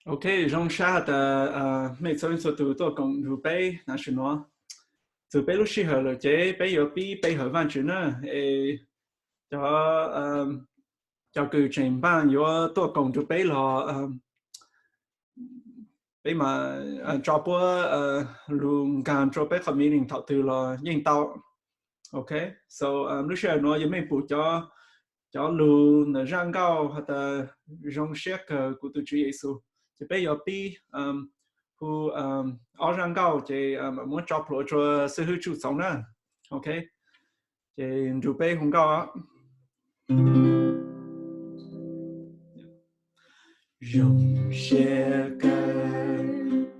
Ok, zoo sab has tas mej txhua leej txhua tus tuaj koom nrug peb tam sim no. Txug peb lub sij hawm lawm ces peb yuav pib pe hawm Vaajtswv na. Es cov, cov kws tseem npaaj yuav tuaj koom nrug peb los, peb mas tso puab lug nkaag rua peb qhov meeting thaum twg los yeej tau. Ok, so lub sij hawm nuav yog mej pum cov, cov lug ntawm zaj nkauj has tas zoo siab kawg kuv tug Tswv Yexus, ces peb yuav pib hu ob zaj nkauj ces mam muab tso plhuav rua xib hwb Tsuj Txoov na. Ok, ces nrug peb hu nkauj. Zoo siab kawg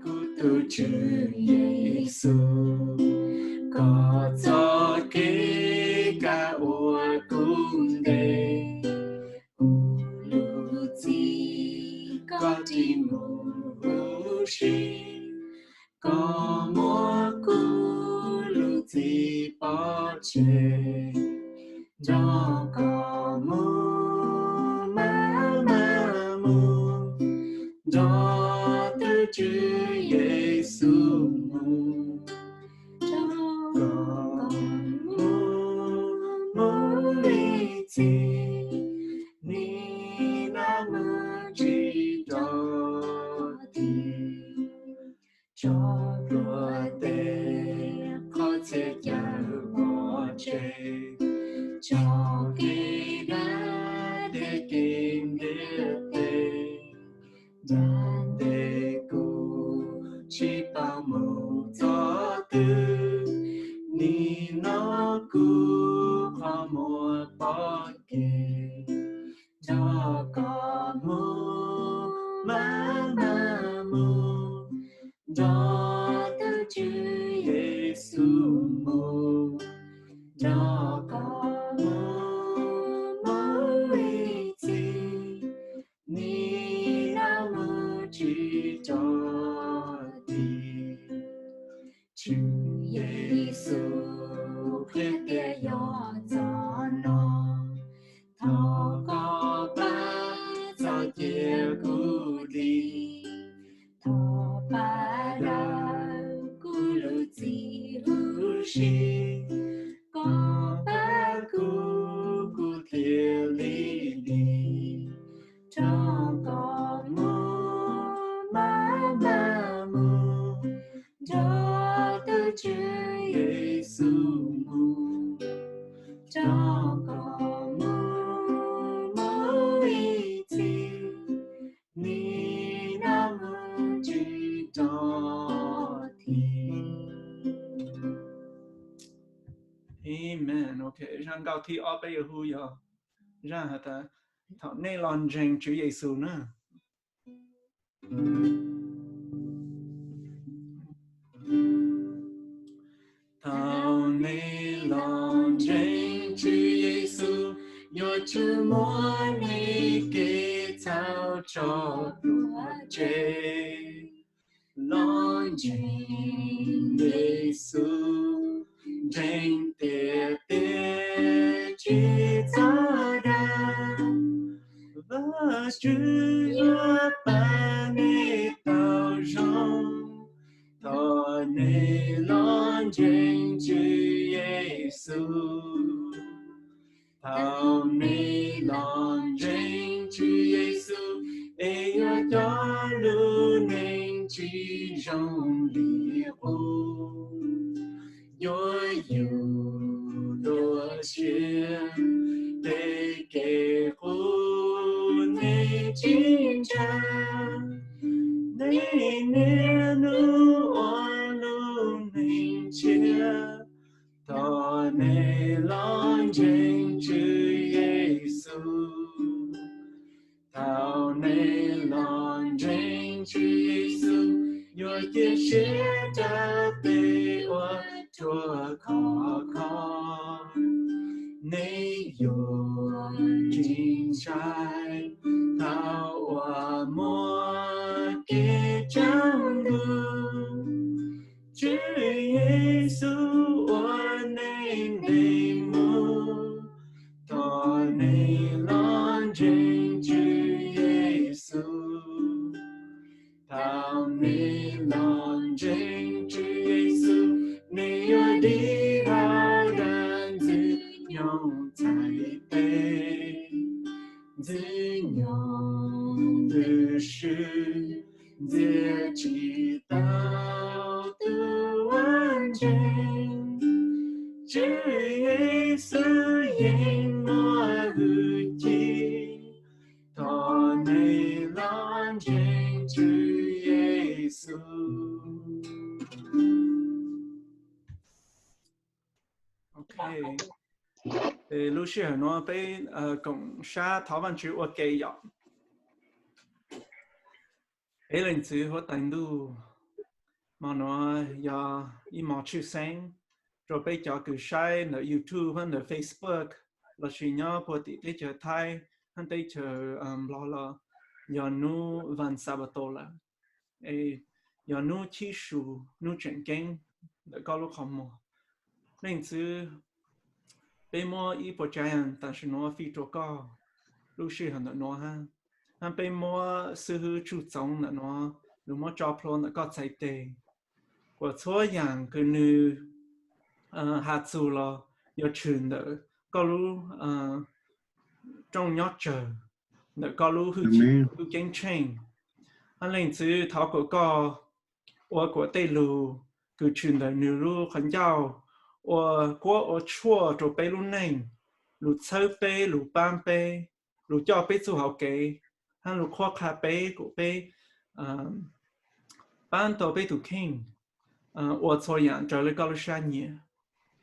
kuv tug Tswv Yexus, koj txoj kev kaj ua kuv ntev, kuv lub txim koj ris mus huv si, koj muab kuv lub txim pov tseg, nrog koj mus maj mam mus, nrog tug Tswv Yexus mus, nrog koj mus mus ib txhis, nim no mus tsis rov tid. Tso pluav tes qhov txhia chaw pov tseg, tso kev dab thiab kev ntiaj teb, nrog tes kuv tsis paub mus txoj twg, nim no kuv qhov muag pom kev, nrog koj mus maj mam mus, nrog tug Tswv Yexus mus, nrog koj mus mus ib txhis, nim no mus tsis rov tid. Tswv Yexus qhia tias yog txoj no, thov koj pab txoj cia kuv dim, thov pab daws kuv lub txim huv si, koj pab kuv, kuv thiaj li dim, nrog koj mus maj mam mus, nrog tug Tswv Yexus mus, nrog koj mus mus ib txhis, nim no mus tsis rov tid. Amen. Ok, zaj nkauj thib ob peb yuav hu yog zaj has tas thaum nej los ntseeg Tswv Yexus na. Thaum nej los ntseeg Tswv Yexus, yuav tsum muab nej kev txhaum tso pluav tseg. Los ntseeg Yexus, ntseeg tiag tiag tsis txhob dag, Vajtswv yuav pab nej tau zoo. Thaum nej los ntseeg Tswv Yexus, thaum nej los ntseeg Tswv Yexus, es yuav coj lub neej tsis zoo li qub. Yuav yug dua tshiab, tej kev qub nej tsis ntshai. Nej niaj hnub ua lub neej tshiab, thaum nej los ntseeg Tswv Yexus. Thaum nej los ntseeg Tswv Yexus, yuav cia siab rau tej uas ruaj khov kho. Nej yuav tsis ntshai thaum uas muaj kev tsaus ntuj. Tswv Yexus ua nej ntev mus, thaum nej los ntseeg Tswv Yexus. tes, ntxwg nyoog ntws swm ntxias tsis tau tus uas ntseeg. Tswv Yexus yeej muaj hwj chim, thov nej los ntseeg Tswv Yexus. Ok. Lub sij hawm no peb koom sab thov Vajtswv ua ke yom. Peb Leej Txiv huab tais ntuj, hmo no yog ib hmo tshwj xeeb rau peb cov kws saib ntawm YouTube hab ntawm Facebook lossis nyob puag tim teb chaws Thaib hab teb chaws Nplog los yog hnub vas Xanpataus lawm, es yog hnub chib su, hnub tseem ceeb ntawm koj lub qhov muag. Leej Txiv, peb muab ib puas tsav yam tam sim nuav fij rua koj lub sij hawm ntawm nuav hab, hab peb muab xib hwb Tsuj Txoov ntawm nuav, nws muab tso plhuav ntawm koj txhais tes, kuas txhua yaam kws nws has txug los yuav tshwm ntawm koj lub rooj nyob tsawg, ntawm koj lub hwj chim, lub ceeb tsheej. Hab Leej Txiv, thov kuas koj ua kuas tej lug kws tshwm ntawm nws lub qhov ncauj ua kuab ua tshuaj rua peb lub neej, lug txhawb peb, lug paab peb, lug coj peb txuj hauv kev, hab lug qhuab qha peb kuas peb paab tau peb tug kheej ua txhua yaam raws le koj lub sab nyiam.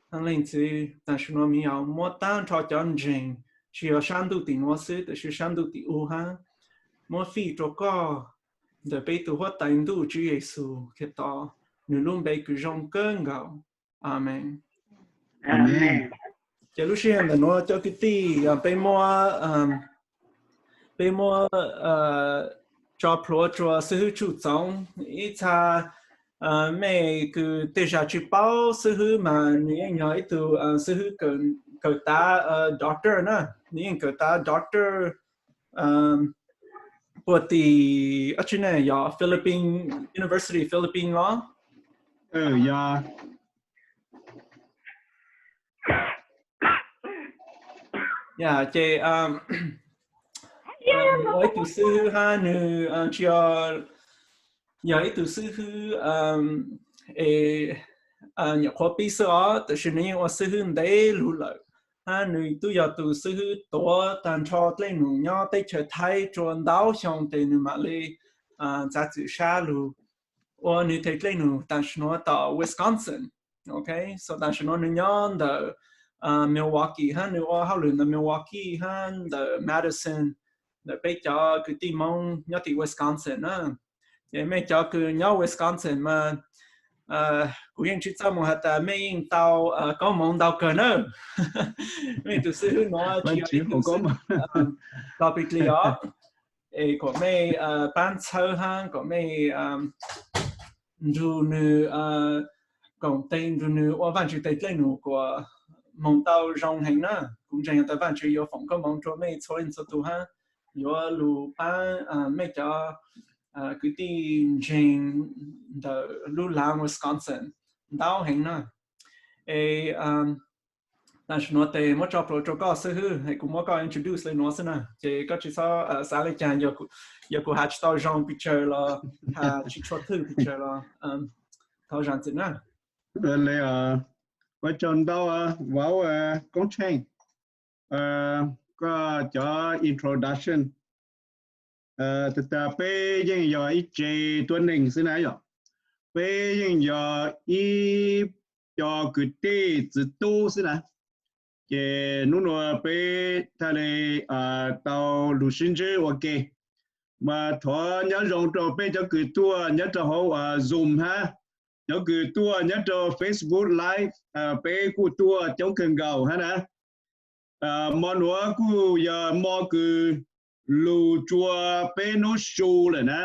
Leej Txiv, tam sim nuav miv yaus muab taab nrho cov ntseeg, tsi yog sab ntuj tim nuav xwb tab sis sab ntuj tim u hab, muab fij rua koj ntawm peb tug huab tais ntuj Tswv Yexus Khetos, nws lub npe kws zoo kawg nkaus. Amees. Ces lub sij hawm ntawm nuav cov kwv tij, peb muab, peb muab tso plhuav rua xib hwb Tsuj Txoov. Ib txha mej kws tej zag tsi paub xib hwb mas nws yeej yog ib tug xib hwb kawm tav doctor na, nws yeej kawm tav doctor puag tim, ab tsi ne, yog Philippine, University Philippine los? Ces nws ua ib tug xib hwb hab nws tsi yog, yog ib tug xib hwb es nyuam qhuav pib xwb os, tab sis nws yeej ua xib hwb ntev lug lawm, hab nws tub yog tus xib hwb tuav tag nrho dlej num nyob teb chaws Thaib rua ntau xyoo tes nws mam li txav txim sab lug ua nws tes dlej num tam sim nuav tom Wisconsin. Ok, so tam sim nuav nws nyob ntawm Milwaukee hab nws ua hauj lwm ntawm Milwaukee hab ntawm Madison, ntawm peb cov kwv tij Moob nyob tim Wisconsin na. Ces mej cov kws nyob Wisconsin mas kuv yeej tsi txawj moog has tas mej yeej tau koob moov ntau kawg na. Mej tus xib hwb nuav tsi yog ib tug xib hwb los pig li os, es kuas mej paab txhawb hab kuas mej nrug nws koom teg nrug nws ua Vaajtswv tes dlej num kuas moog tau zoo heev na. Kuv ntseeg tas Vaajtswv yuav foom koob moov rua mej txhua leej txhua tug hab yuav lug paab mej cov kwv tij ntseeg ntawm lub laav Wisconsin ntau heev na. Es tam sim nuav tes muab tso plhuav rua koj xib hwb, es kuv muab koj introduce le nuav xwb na, ces koj tsi txhob xav le caag, yog kuv has tsi tau zoo pes tsawg los has tsi tshua thwj pes tsawg los thov zaam txim na. Ua tsaug ntau vauv Koob Tsheej, koj cov introduction. Tas tas peb yeej yog ib tse tuab neeg xwb na yom. Peb yeej yog ib co kwv tij txiv tub xwb na. Ces hnub nuav peb thaaj le tau lug sib ntsib ua ke. Mas thov nyob zoo rau peb cov kws tuaj nyob rau hauv Zoom hab cov kws tuaj nyob rau Facebook Live, peb kuj tuaj coob kawg nkaus hab na. Mo nuav kuj yog mo kws lug tsua peb nub su lawm na,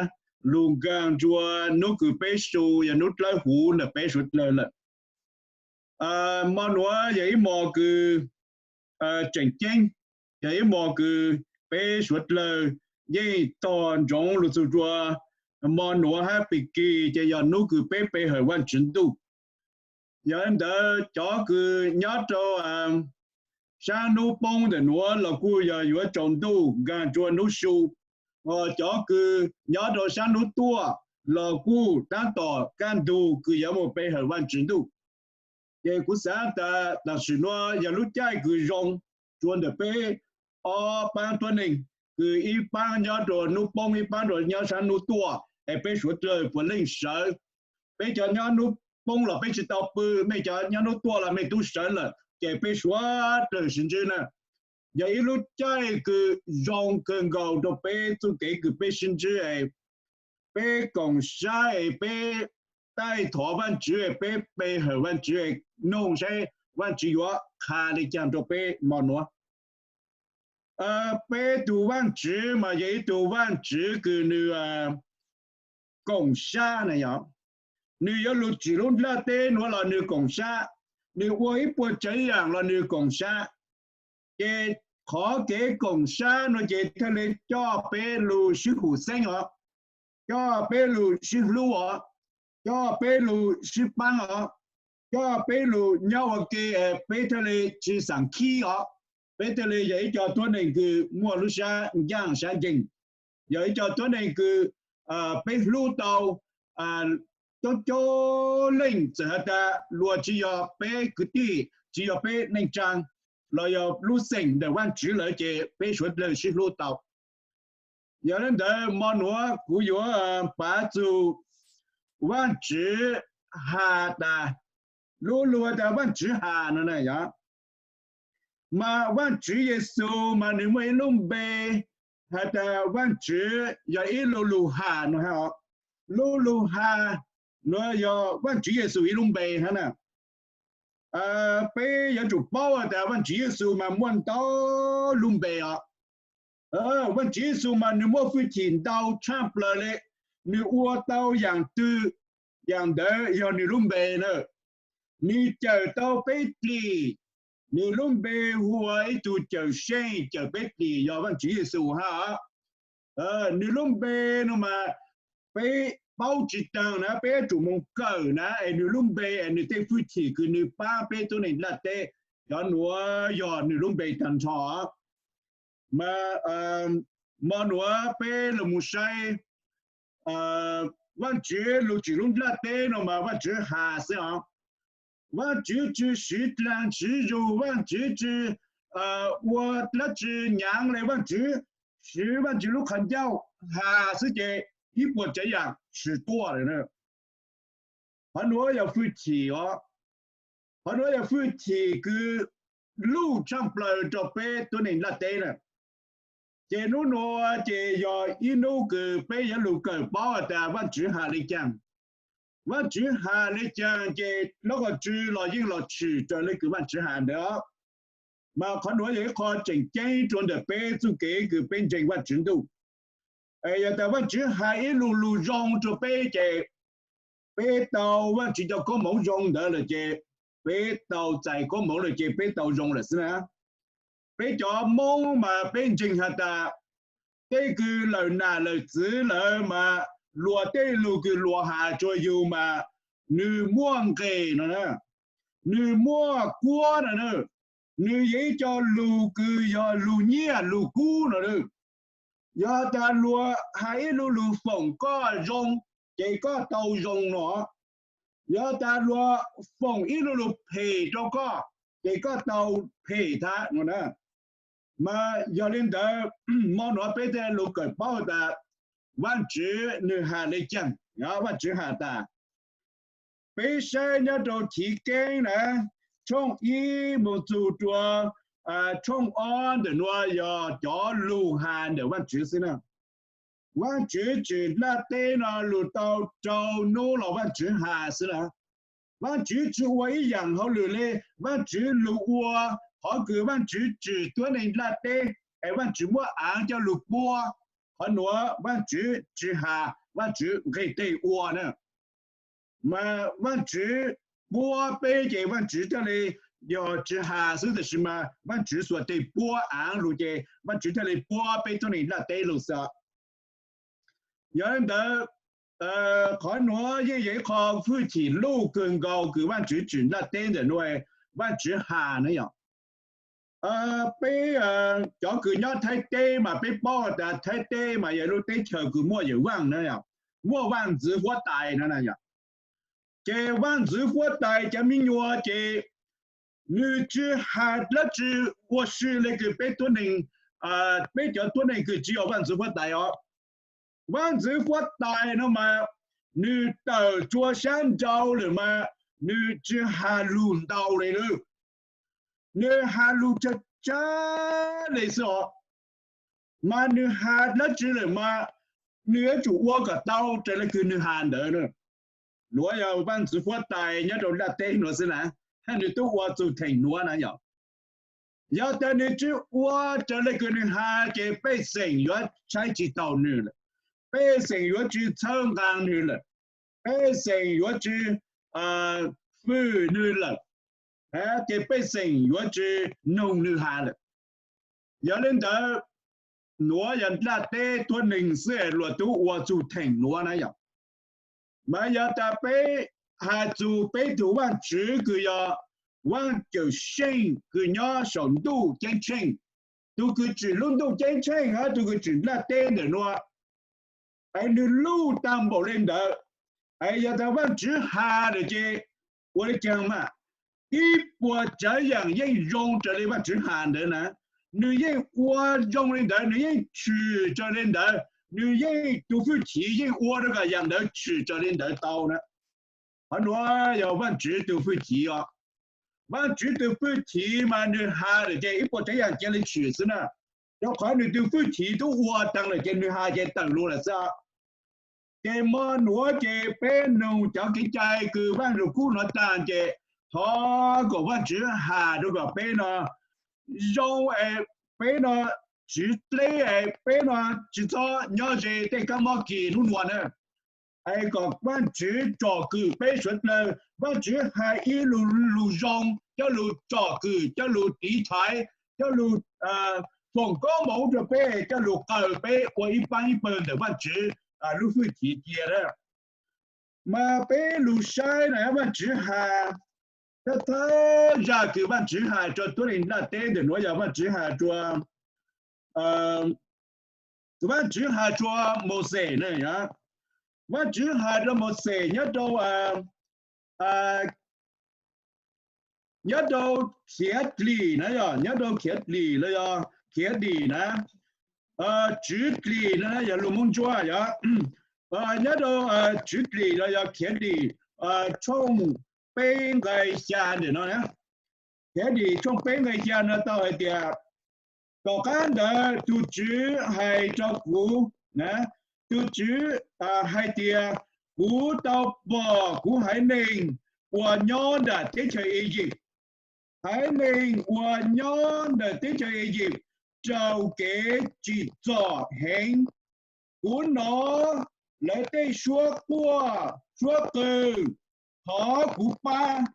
lug nkaag tsua nub kws peb su yog nub dlawb huv ntawm peb suav dlawg lawm. Mo nuav yog ib mo kws tseem ceeb, yog ib mo kws peb suav dlawg yeej tog ntsoov lug txug tsua mo nuav hab pig kig ces yog nub kws peb pe hawm Vaajtswv ntuj. Yog le ntawd cov kws nyob rau sab hnub poob ntawm nuav los kuj yog yuav tsaus ntuj nkaag tsua hnub su. Cov kws nyob rua sab hnub tuaj los kuj tab tom kaj ntug kws yuav moog pe hawm Vaajtswv ntuj. Ces kuv xaav tas tam sim nuav yog lub caij kws zoo tsua ntawm peb ob paab tuab neeg, kws ib paab nyob rua hnub poob ib paab rua nyob sab hnub tuaj, es peb suav dlawg puav leej sawv. Peb cov nyob hnub poob los peb tsi tau pw, mej cov nyob hnub tuaj los mej tub sawv lawm, ces peb suav dlawg sib ntsib na. Yog ib lub caij kws zoo kawg nkaus rua peb txuj kev kws peb sib ntsib, peb koom sab es peb taij thov Vaajtswv es peb pe hawm Vaajtswv es noog saib Vaajtswv yuav qha le caag rua peb mo nuav. Peb tug Vaajtswv mas yog ib tug Vaajtswv kws nwg koom sab na yog, nwg yuav lug tsim lub nplaj teb nuav los nwg koom sab, nwg ua ib puas tsaav yaam los nwg koom sab. Ces qhov kev koom sab nuav ces thiaj le coj peb lug sib hum xeeb os, coj peb lug sib hlub os, coj peb lug sib paab os, coj peb lug nyob ua ke, peb thiaj le tsi xaam khib os, peb thiaj le yog ib co tuab neeg kws muaj lub sab ncaaj sab nceeg, yog ib co tuab neeg kws peb hlub tau coob coob leej, txawm has tas luas tsi yog peb kwv tij, tsi yog peb neej tsaa, los yog lub xeem ntawm Vaajtswv lawm ces peb suav dlawg sib hlub tau. Yog le ntawd mo nuav kuv yuav pav txug Vaajtswv has tas, lub lug has tas Vaajtswv has no na yog, mas Vaajtswv Yexus mas nwg muaj ib lub npe has tas Vaajtswv yog ib lu lug has no hab. Lub lug has nuav yog Vaajtswv Yexus ib lub npe hab na. Peb yuav tsum paub has tas Vaajtswv Yexus mas muaj ntau lub npe os. Vaajtswv Yexus mas nwg muaj fwj chim ntau tshaaj plawg le, nwg ua tau yaam twg, yaam ntawd yog nwg lub npe na. Nwg cawm tau peb plig, nwg lub npe hu ua ib tug cawm seej cawm peb plig yog Vaajtswv Yexus hab. Nwg lub npe no mas peb paub tsi taag na, peb yuav tsum moog kawm na es nwg lub npe es nwg tej fwj chim kws nwg paab peb tuab neeg nplaj teb, cov nuav yog nwg lub npe taag nrho. Mas mo nuav peb lug moog saib Vaajtswv lug tsim lub nplaj teb no mas Vaajtswv has xwb os. Vaajtswv tsi siv dlaag siv zug, Vaajtswv tsi ua dlaab tsi nyaav le, Vaajtswv siv Vaajtswv lub qhov ncauj has xwb ces ib puas tsav yaam tsi tuaj lawm. Qhov nuav yog fwj chim os. Qhov nuav yog fwj chim kws luj tshaaj plawg rua peb tuab neeg nplaj teb na. Ces nub nuav ces yog ib nub kws peb yuav lug kawm paub has tas Vaajtswv has le caag. Vaajtswv has le caag ces lub qhov tswv los yeej los tshwm raws le kws Vaajtswv has ntawd. Mas qhov nuav yog ib qho tseem ceeb rua ntawm peb txuj kev kws peb ntseeg Vaajtswv ntuj. Yog tas Vaajtswv has ib lu lug zoo rua peb ces peb tau Vaajtswv cov koob moov zoo ntawd lawm ces peb tau txais koob moov lawm ces peb tau zoo lawm xwb na. Peb cov Moob mas peb ntseeg has tas tej kws lawm nam lawm txwv lawm mas luas tej lug kws luas has rua yug mas nwg muaj nqes no na, nwg muaj kuab no na, nwg yog ib co lug kws yog lug nyiaj lug kub no na. Yog tas luas has ib lu lug foom koj zoo ces koj tau zoo no. Yog tas luas foom ib lu lug phem rua koj ces koj tau phem thab no na. Mas yog le ntawd, mo nuav peb thiaj lug kawm paub tas Vaajtswv nwg has le caag. Vaajtswv has tas, peb saib nyob rua Chiv Keeb na, tshooj ib moog txug rua tshooj ob ntawm nuav yog cov lug has ntawm Vaajtswv xwb na. Vaajtswv tsim nplaj teb no lug tau rau nub los Vaajtswv has xwb na. Vaajtswv tsi ua ib yaam hauj lwm le, Vaajtswv lug ua qhov kws Vaajtswv tsim tuab neeg nplaj teb es Vaajtswv muab aav coj lug puab. Qhov nuav Vaajtswv tsi has, Vaajtswv nqeg teg ua na. Mas Vaajtswv puab peb ces Vaajtswv thiaj le, yog tsi has xwb tab sis mas Vaajtswv xuas teg puab aav lug ces Vaajtswv thiaj le puab peb tuab neeg nplaj teb lug xwb. Yog le ntawd, qhov nuav yeej yog ib qho fwj chim luj kawg nkaus kws Vaajtswv tsim nplaj teb ntawm nuav, Vaajtswv has na yog. Peb cov kws nyob Thaib teb mas peb paub tas Thaib teb mas yog lub teb chaws kws muaj yawm vaaj na, muaj vaaj ntxwv huab tais no na yom. Ces vaaj ntxwv huab tais cov me nyuam ces nwg tsi has dlaab tsi ua si le kws peb tuab neeg, peb cov tuab neeg kws tsi yog vaaj ntxwv huab tais os. Vaaj ntxwv huab tais no mas nwg tawm tsua sab nrau lawm mas nwg tsi has lug ntau le lawm. Nwg has lug tsawg tsawg le xwb os. Mas nwg has dlaab tsi lawm mas nwg yuav tsum ua kom tau raws le kws nwg has ntawd. Nuav yog vaaj ntxwv huab tais nyob rau nplaj teb nuav xwb na, nwg tub ua txug theem nuav na yom. Yog tas nwg tsi ua raws le kws nwg has ces pej xeem yuav saib tsi taug nwg lawm, pej xeem yuav tsi txhawb nqaa nwg lawm, pej xeem yuav tsi fwm nwg lawm, ces pej xeem yuav tsi noog nwg has lawm. Yog le ntawd, nuav yog nplaj teb tuab neeg xwb luag tub ua txug theem nuav na yom. Mas yog tas peb has txug peb tug Vaajtswv kws yog Vaaj Cawm Seej kws nyob saum ntuj ceeb tsheej, tug kws tsim lub ntuj ceeb tsheej hab tug kws tsim nplaj teb ntawm nuav, es nwg luj taag npaum le ntawd, es yog tas Vaajtswv has lawm ces ua le caag mas, ib puas tsaav yaam yeej zoo raws le Vaajtswv has ntawd na. Nwg yeej ua zoo le ntawd, nwg yeej tshwm raws le ntawd, nwg yeej tug fwj chim yeej ua rau kom yaam ntawd tshwm raws le ntawd tau na. Qhov nuav yog Vaajtswv tug fwj chim os. Vaajtswv tug fwj chim mas nwg has lawm ces ib puas tsaav yaam ca le tshwm xwb na. Rau qhov nwg tug fwj chim tub ua taag lawm ces nwg has ces tawm lug lawm xwb. Ces mo nuav ces peb noog cov kev cai kws Vaaj Lug Kub nuav taag ces thov kom Vaajtswv has rau kom peb no zoo es peb no tsiv dleb es peb no tsi txhob nyob ze tej kab mob kis nub nuav na. Es kom Vaajtswv tsom kwm peb suav dlawg, Vaajtswv has ib lug lug zoo coj lug tsom kwm, coj lug tiv thaiv, coj lug foom koob moov rua peb, coj lug qaws peb ua ib paab ib pawg ntawm Vaajtswv lub fwj chim cia na. Mas peb lug saib na Vaajtswv has, thawj thawj zag kws Vaajtswv has rua tuab neeg nplaj teb ntawm nuav yog Vaajtswv has rua, Vaajtswv has rua Mauxes na. Vaajtswv has rua Mauxes nyob rau, nyob rau Khiav Dlim na, yog nyob rau Khiav Dlim los yog Khiav Dim na. Tswv Dlim no yog lug Moob Ntsuab yog, nyob rau Tswv Dlim los yog Khiav Dim tshooj peb nqai xya ntawm no na. Khiav Dim tshooj peb nqai xya no tau hais tias, tom qab ntawd tug Tswv hais rau kuv, tug Tswv hais tias, kuv tau pom kuv haiv neeg uas nyob nram teb chaws Iziv, haiv neeg uas nyob ntawm teb chaws Iziv raug kev tsim txom heev. Kuv hnov lawv tej suab quaj suab qw thov kuv pab,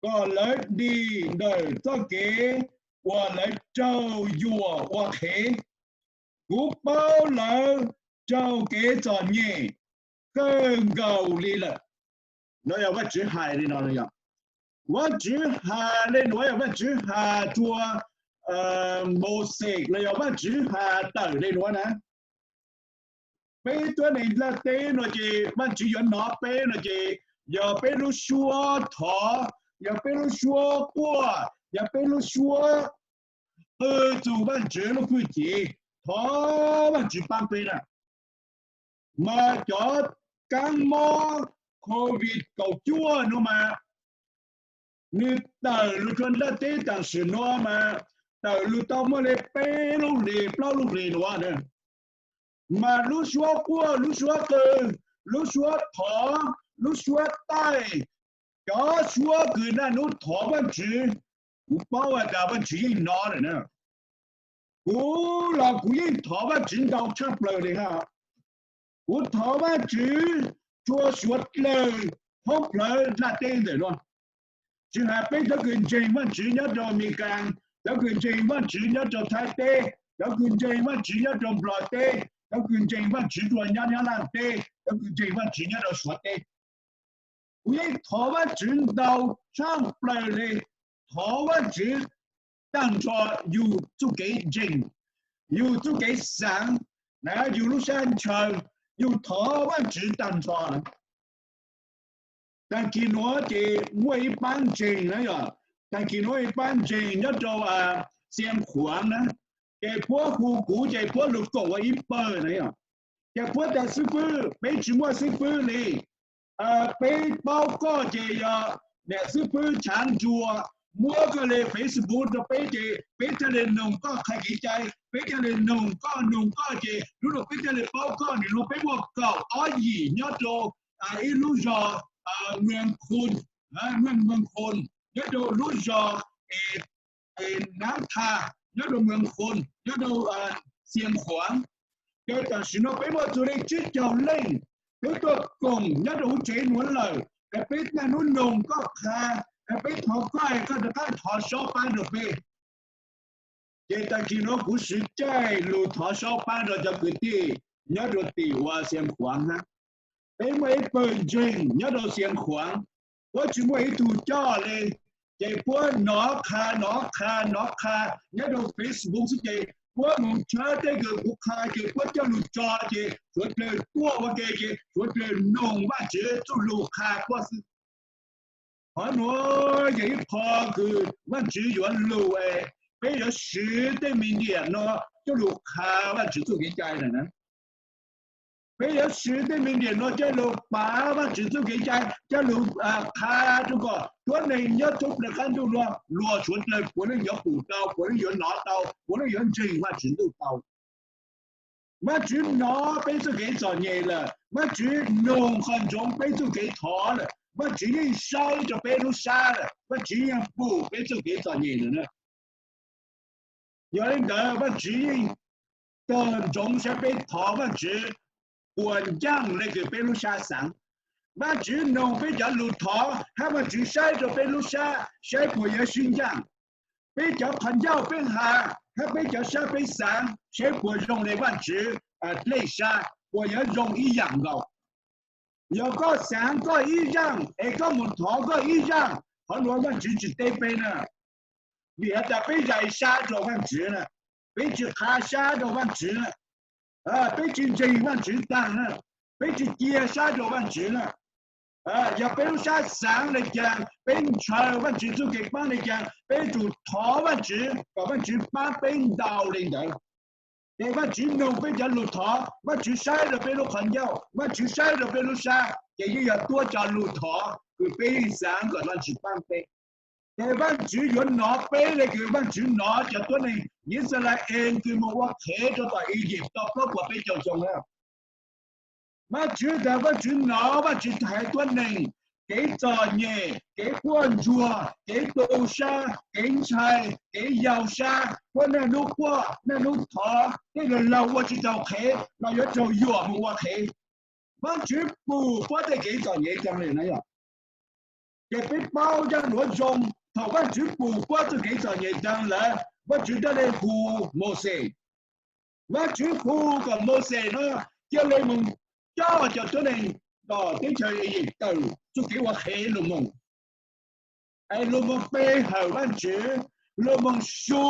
kom lawv dim ntawm txoj kev uas lawv raug yuam ua qhev. Kuv paub lawv raug kev txom nyem kawg nkaus li lawm. No yog Vaajtswv hais li no. Vaajtswv has le nuav yog Vaajtswv has rua Mauxes los yog Vaajtswv has tawm le nuav na. Peb tuab neeg nplaj teb no ces Vaajtswv yuav hnov peb no ces yog peb lub suab thov, yog peb lub suab quaj, yog peb lub suab qw txug Vaajtswv lub fwj chim, thov Vaajtswv paab peb na. Mas cov kaab mob COVID kaum cuaj nuav mas nwg tawm lug rua nplaj teb taam sim nuav mas tawm lug tau muaj le peb lub hlis plaub lub hlis nuav na. Mas lub suab quaj, lub suab qw, lub suab thov, lub suab taij, cov suab kws naj nub thov Vaajtswv, kuv paub has tas Vaajtswv yeej hnov lawm na. Kuv los kuv yeej thov Vaajtswv ntau tshaaj plawg le hab. Kuv thov Vaajtswv rua suav dlawg thoob plawg nplaj teb ntawm nuav, tsi has peb cov kws ntseeg Vaajtswv nyob rau Amelikas, cov kws ntseeg Vaajtswv nyob rau Thaib teb, cov kws ntseeg Vaajtswv nyob rau Nplog teb, cov kws ntseeg Vaajtswv rua nyob Nyab Laj teb, cov kws ntseeg Vaajtswv nyob rau Suav teb. Kuv yeej thov Vaajtswv ntau tshaaj plawg le, thov Vaajtswv tag nrho yus txuj kev ntseeg, yus txuj kev xaav, yus lub sab ntshaw, yus thov Vaajtswv tag nrho. Taag kis nuav ces muaj ib paab ntseeg na yog, taag kis nuav ib paab ntseeg nyob rau Xia Khuaav na, ces puab hu kuv ces puab lug koom ua ib pawg na yog. Ces puab tas xib fwb, peb tsis muaj xib fwb li, peb paub koj ces yog niam xib fwb Chaav Nruas muab koj le Facebook rau peb ces peb thiaj li noog koj qha kev cai, peb thiaj li noog koj noog koj ces lub nuav peb thiaj li paub koj. Nwg lug peb muaj kaum ob yim nyob rau ib lub zog Mw Khu, Mw Khu, nyob rau lub zog Nab Tha, nyob rau Mw Khu, nyob rau Xia Khuaav. Ces tam sim no peb muaj txug le tsib caug leej, peb tuaj koom nyob rau huv tsev nuav lawm, es peb niaj nub noog koj qha, es peb thov koj, koj rov qab thov saub paab rau peb. Ces taag kis nuav kuv swv caij lug thov saub paab rau cov kwv tij nyob rau tim ua Xia Khuaav hab. Peb muaj ib pawg ntseeg nyob rau Xia Khuaav, puab tsis muaj ib tug coj le, ces puab nov qha nov qha nov qha nyob rau Facebook xwb ces puab moog tshawb tej kws kuv qha ces puab coj lug tso ces suav dlawg tuaj ua ke ces suav dlawg noog Vaajtswv txuj lug qha puab xwb. Qhov nuav yog ib qho kws Vaajtswv yuav lug, peb yuav swv tej me ntiam no coj lug qha Vaajtswv txuj kev cai lawm na. Peb yuav swv tej me ntiam no coj lug pav Vaajtswv txuj kev cai, coj lug qha rua kom tuab neeg nyob thoob plaws qab ntuj nuav luag suav dlawg puav leej yuav pum tau, puav leej yuav nov tau, puav leej yuav ntseeg Vaajtswv ntuj tau. Vaajtswv nov peb txuj kev txom nyem lawm, Vaajtswv noog qhov ntsoov peb txuj kev thov lawm, Vaajtswv yeej saib rua peb lub sab lawm, Vaajtswv yeej pum peb txuj kev txom nyem lawm na. Yog le ntawd Vaajtswv yeej tog ntsoov saib peb thov Vaajtswv puas ncaaj le kws peb lub sab xaav. Vaajtswv noog peb cov lug thov hab Vaajtswv saib rua peb lub sab saib puas yuav sib ncaaj. Peb cov qhov ncauj peb has hab peb cov sab peb xaav saib puas zoo le Vaajtswv dlej sab, puas yuav zoo ib yaam nkaus. Yog koj xaav koj ib zaaj es koj moog thov koj ib zaaj, qhov nuav Vaajtswv tsis teb peb na. Vim has tas peb zais sab rua Vaajtswv na, peb tsis qha sab rua Vaajtswv na, peb tsis ntseeg Vaajtswv taag na, peb tsis cia sab rua Vaajtswv na. Yog peb lub sab xaav le caag, peb ntshaw Vaajtswv txuj kev paab le caag, peb yuav tsum thov Vaajtswv kom Vaajtswv paab peb ntau le ntawd. Ces Vaajtswv noog peb cov lug thov, Vaajtswv saib rua peb lub qhov ncauj, Vaajtswv saib rua peb lub sab, ces yeej yog tuab cov lug thov kws peb yeej xaav kom Vaajtswv paab peb. Ces Vaajtswv yuav nov peb le kws Vaajtswv nov cov tuab neeg Yixalayees kws moog ua qhev rua tom Iziv tau plaub puas peb caug xyoo na. Vaajtswv tas Vaajtswv nov, Vaajtswv thaiv tuab neeg, kev txom nyem, kev quaj ntsuag, kev tu sab, kev ntshai, kev yau sab, puab niaj nub quaj niaj nub thov, tej laug ua tsis taus qhev los yuav raug yuam moog ua qhev. Vaajtswv pum puab tej kev txom nyem taag le na yog. Ces peb paub zaj nuav zoo, thaum Vaajtswv pum puab txuj kev txom nyem taag lawm, Vaajtswv thiaj le hu Mauxes. Vaajtswv hu kom Mauxes no cia le moog coj cov tuab neeg tom teb chaws Iziv tawm txuj kev ua qhev lug moog. Es lug moog pe hawm Vaajtswv, lug moog su,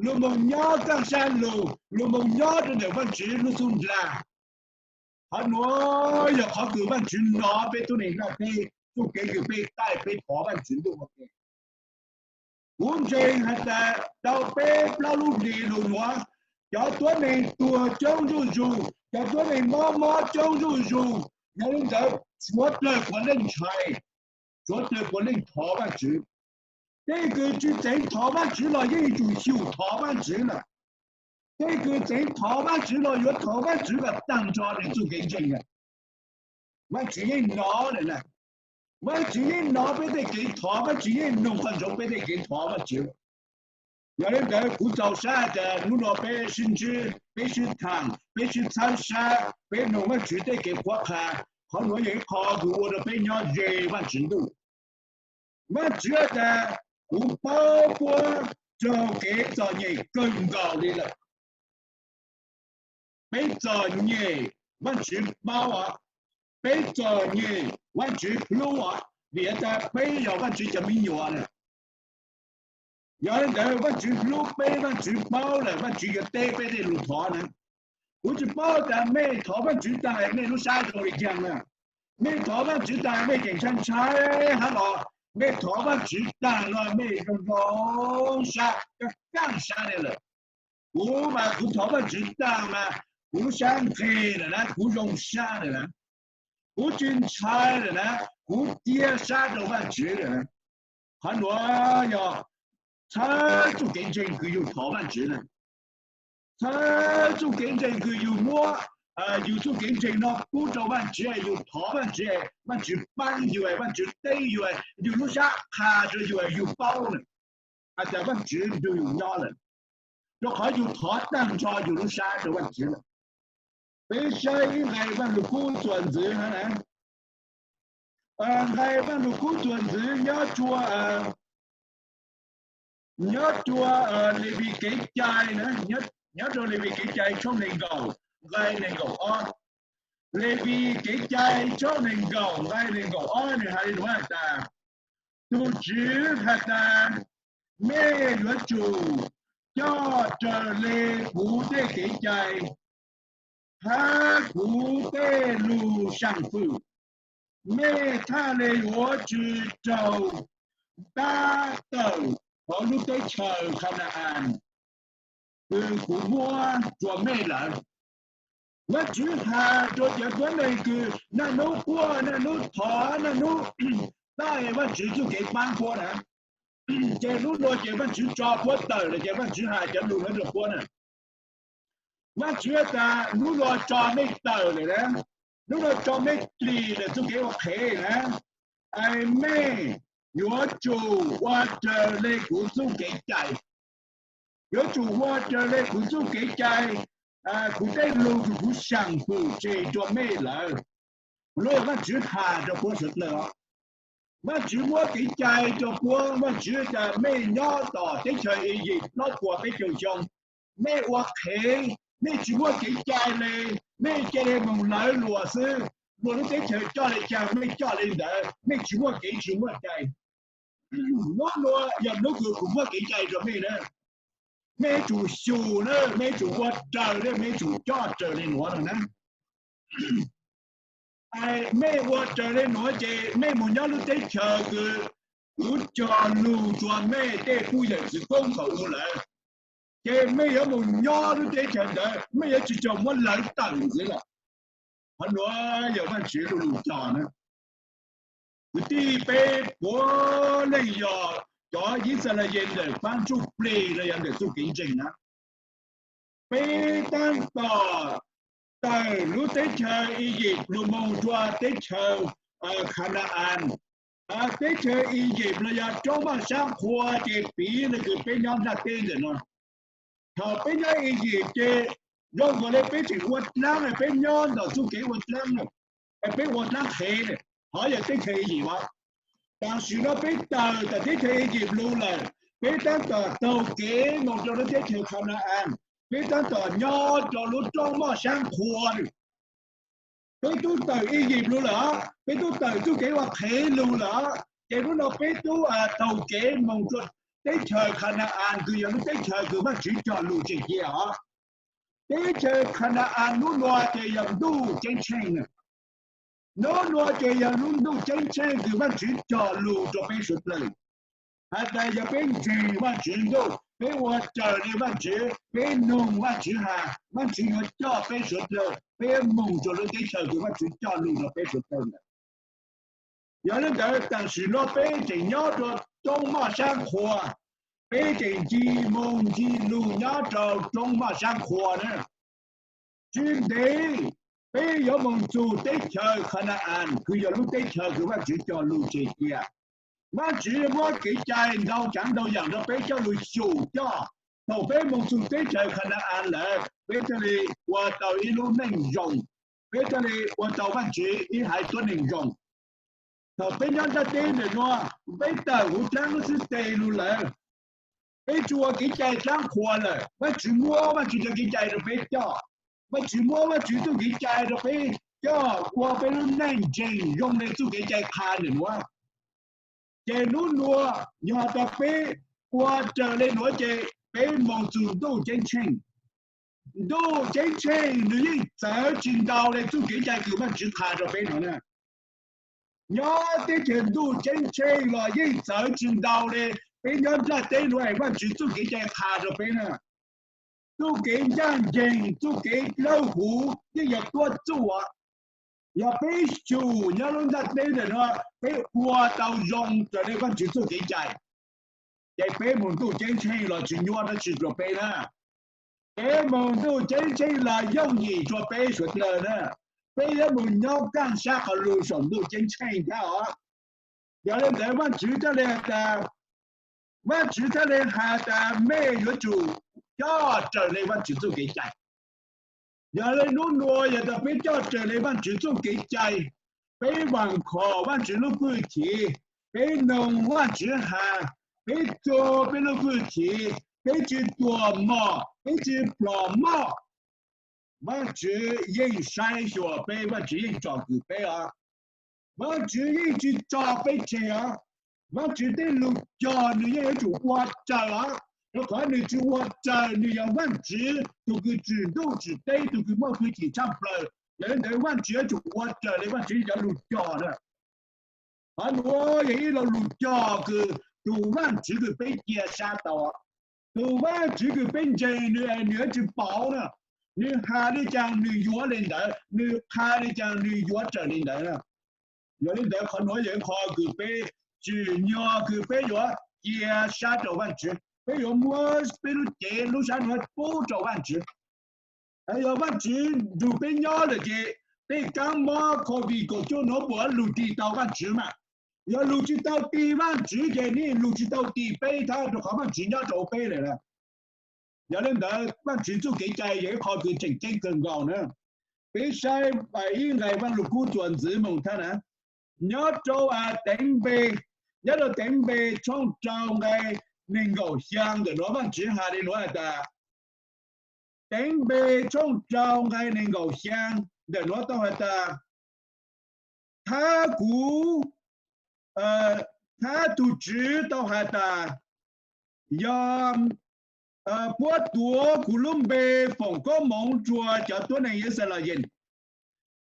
lug moog nyob kaaj sab lug, lug moog nyob rua ntawm Vaajtswv lub xub ntiag. Qhov nuav yog qhov kws Vaajtswv nov peb tuab neeg naj teb txuj kev kws peb taij peb thov Vaajtswv ntuj ua ke. Kuv ntseeg has tas tau peb plaub lub hlis lug nuav, cov tuab neeg tuag coob zuj zug, cov tuab neeg mob mob coob zuj zug, yog le ntawd suav dlawg puav leej ntshai, suav dlawg puav leej thov Vaajtswv. Tej kws tsis tseev thov Vaajtswv los yeej yuav tsum xyum thov Vaajtswv lawm. Tej kws tseev thov Vaajtswv los yuav thov Vaajtswv kom taag nrho nwg txuj kev ntseeg. Vaajtswv yeej nov lawm na. Vaajtswv yeej nov peb tej kev thov, Vaajtswv yeej noog qhov ntsoov peb tej kev thov Vaajtswv. Yog le ntawd kuv txaus sab tas hnub nuav peb sib ntsib, peb sib thaam, peb sib txhawb sab, peb noog Vaajtswv tej kev qhuab qha. Qhov nuav yog ib qho kws ua rua peb nyob ze Vaajtswv ntuj. Vaajtswv has tas kuv paub puab raug kev txom nyem kawg nkaus li lawm. Peb txom nyem Vaajtswv paub os, peb txom nyem Vaajtswv hlub os, vim has tas peb yog Vaajtswv cov me nyuam na. Yog li ntawd Vajtswv hlub peb, Vajtswv paub lawm, Vajtswv yuav teb peb tej lus thov na. Kuv tsis paub tas mej thov Vajtswv taag mej lub sab zoo li caag na. Mej thov Vajtswv taag mej tseem ntshai ntshai hab los mej thov Vajtswv taag no mej zoo zoo sab, kaaj kaaj sab le lawm. Kuv mas kuv thov Vajtswv taag mas kuv lub sab nqeg lawm na, kuv zoo sab lawm na, kuv tsis ntshai lawm na, kuv cia sab rau Vajtswv lawm na. Qhov nuav yog txhawb txuj kev ntseeg kws yug thov Vajtswv na. Txhawb txuj kev ntseeg kws yug muab yug txuj kev ntseeg no pub rau Vajtswv, yug thov Vajtswv, Vajtswv paab yug, Vajtswv teb yug, yug lub sab qha rua yug, yug paub na has tas Vajtswv nrug yug nyob lawm, rua qhov yug thov taag nrho yug lub sab rua Vajtswv lawm. Peb saib ib nqe Vaaj Lug Kub txuas ntxiv hab na. Nqe Vaaj Lug Kub txuas ntxiv nyob rua, nyob rua Levis Kev Cai na, nyob rua Levis Kev Cai tshooj neeg nkaum, nqe neeg nkaum ob. Levis Kev Cai tshooj neeg nkaum, nqe neeg nkaum ob nwg has le nuav has tas, Tug Tswv has tas, mej yuav tsum coj raws le kuv tej kev cai hab kuv tej lug saam fwm. Mej thaj le yuav tsi raug ntab tawm huv lub teb chaws Khana-as kws kuv muab rua mej lawm. Vaajtswv has rua cov tuab neeg kws naj nub quaj naj nub thov naj nub taij Vaajtswv txuj kev paab puab na. Ces nub nuav ces Vaajtswv tso puab tawm lawm ces Vaajtswv has cov lug nuav rua puab na. Vaajtswv tas nub nuav tso mej tawm lawm na, nub nuav tso mej dlim lawm txuj kev ua qhev na, es mej yuav tsum ua raws le kuv txuj kev cai. Yuav tsum ua raws le kuv txuj kev cai, kuv tej lug kws kuv saam fwm tseg rua mej lawm. Lub Vaajtswv has rua puab suav dlawg os. Vaajtswv muab kev cai rua puab, Vaajtswv tas mej nyob tom teb chaws Iziv plaub puas peb caug xyoo, mej ua qhev, mej tsis muaj kev cai le, mej ca le moog lawv luas xwb. Luas lub teb chaws coj le caag mej coj le ntawd, mej tsis muaj kev tsis muaj cai. Nub nuav yog nub kws kuv muab kev cai rua mej na. Mej yuav tsum xyum na, mej yuav tsum ua raws le, mej yuav tsum coj raws le nuav no na. Mej ua raws le nuav ces mej moog nyob lub teb chaws kws kuv cog lug rua mej tej phooj ywg txiv koob thaum ub lawm, ces mej yuav moog nyob lub teb chaws ntawd, mej yuav tsi tau muab lawv tawm ntxiv lawm. Qhov nuav yog Vaajtswv lug lug cog na. Kwv tij, peb puav leej yog cov Yixalayees ntawm paab ntsuj plig los yog ntawm txuj kev ntseeg na. Peb taab tom tawm lub teb chaws Iziv lug moog rua teb chaws Khana-as. Teb chaws Iziv los yog roob moj saab qhua ces piv le kws peb nyob nplaj teb ntawm no. Thaum peb nyob Iziv ces zoo nkaus le peb tseem ua dlaab, peb nyob ntawm txuj kev ua dlaab, peb ua dlaab qhev, qhov yog teb chaws Iziv os. Tam sim no peb tawm tom teb chaws Iziv lug lawm, peb taab tom taug kev moog rua lub teb chaws Khana-as, peb taab tom nyob rua lub roob moj saab qhua. Peb tub tawm Iziv lug lawm, peb tub tawm txuj kev ua qhev lug lawm, ces nub nuav peb tub taug kev moog rua teb chaws Khana-as kws yog lub teb chaws kws Vaajtswv cog lug tseg cia os. Teb chaws Khana-as nub nuav ces yog ntuj ceeb tsheej. Nub nuav ces yog lub ntuj ceeb tsheej kws Vaajtswv cog lug rua peb suav dlawg. Has tas yog peb ntseeg Vaajtswv ntuj, peb ua raws le Vaajtswv, peb noog Vaajtswv has, Vaajtswv yuav coj peb suav dlawg, peb moog rua lub teb chaws kws Vaajtswv cog lug rua peb suav dlawg ntawd. Yog le ntawd tam sim no peb tseem nyob rua roob moj saab qhua, peb tseem ncig moog ncig lug nyob rua roob moj saab qhua na. Tsis ntev peb yuav moog txug teb chaws Khana-as kws yog lub teb chaws kws Vaajtswv cog lug tseg cia. Vaajtswv muab kev cai ntau tsaav ntau yaam rua peb coj lug xyum coj. Thaum peb moog txug teb chaws Khana-as lawm, peb thiaj li ua tau ib lub neej zoo, peb thiaj li ua tau Vaajtswv ib haiv tuab neeg zoo. Thaum peb nyob nplaj teb ntawm nuav, peb tawm huv dlaab lub xib teg lug lawm, peb tsi ua kev cai dlaab qhuas lawm, Vaajtswv muab Vaajtswv cov kev cai rua peb coj. Vaajtswv muab Vaajtswv txuj kev cai rua peb coj ua peb lub neej ntseeg zoo le txuj kev cai qha ntawm nuav. Ces nub nuav yog tas peb ua raws li nuav ces peb moog txug Ntuj Ceeb Tsheej. Ntuj Ceeb Tsheej nws yeej txawv tsi ntau le txuj kev cai kws Vaajtswv qha rua peb nuav na. Nyob teb chaws Ntuj Ceeb Tsheej los yeej txawv tsi ntau le peb nyob nplaj teb nuav es Vaajtswv txuj kev cai qha rua peb na. Txuj kev ncaaj nceeg, txuj kev dlawb huv yeej yuav tuab txuj. Yog peb xyum nyob lub nplaj teb ntawm nuav peb ua tau zoo raws le Vaajtswv txuj kev cai, ces peb moog Ntuj Ceeb Tsheej los tsi nyuaj dlaab tsi rua peb na. Peb moog Ntuj Ceeb Tsheej los yooj yim rua peb suav dlawg na. Peb yuav moog nyob kaaj sab qhov lug saum Ntuj Ceeb Tsheej thab os. Yog le ntawd Vaajtswv thiaj le has tas, Vaajtswv thiaj le has tas mej yuav tsum coj raws le Vaajtswv txuj kev cai. Yog le nub nuav yog tas peb coj raws le Vaajtswv txuj kev cai, peb vaam khom Vaajtswv lub fwj chim, peb noog Vaajtswv has, peb txuag peb lub fwj chim, peb tsi tuam mom, peb tsi plhom moj, Vaajtswv yeej saib xyuas peb, Vaajtswv yeej tsom kwm peb os. Vaajtswv yeej tsi tso peb tseg os. Vaajtswv tej lug cog nws yeej yuav tsum ua raws os, rua qhov nws tsi ua raws nws yog Vaajtswv tug kws tsim ntuj tsim teb, tug kws muaj fwj chim tshaj plawg. Yog le ntawd Vaajtswv yuav tsum ua raws le Vaajtswv cov lug cog na. Qhov nuav yog ib lo lug cog kws tug Vaajtswv kws peb cia sab tau, tug Vaajtswv kws peb ntseeg nws, nws yuav tsi pauv na. Nws has le caag nws yuav le ntawd, nws qha le caag nws yuav raws le ntawd na. Yog le ntawd qhov nuav yog ib qho kws peb tsim nyog kws peb yuav cia sab rua Vaajtswv, peb yuav muab peb lub cev lub sab nuav pub rua Vaajtswv. Yog Vaajtswv nrug peb nyob lawm ces tej kaab mob COVID kaum cuaj nuav puas lug tig tau Vaajtswv mas? Yog lug tsi tau tig Vaajtswv ces nws lug tsi tau tig peb thab, rua qhov Vaajtswv nyob rua peb lawm na. Yog le ntawd Vaajtswv txuj kev cai yog ib qho kws tseem ceeb kawg nkaus na. Peb saib ib nqai Vaaj Lug Kub txuas ntxiv moog thab na. Nyob rua Teev Npe, nyob rua Teev Npe tshooj rau nqai neeg nkaum xyaa ntawm nuav Vaajtswv has le nuav has tas, Teev Npe tshooj rau nqai neeg nkaum xyaa ntawm nuav tau has tas, thab kuv, thab tug Tswv tau has tas, yog puab tuav kuv lub npe foom koob moov rua cov tuab neeg Yixalayees,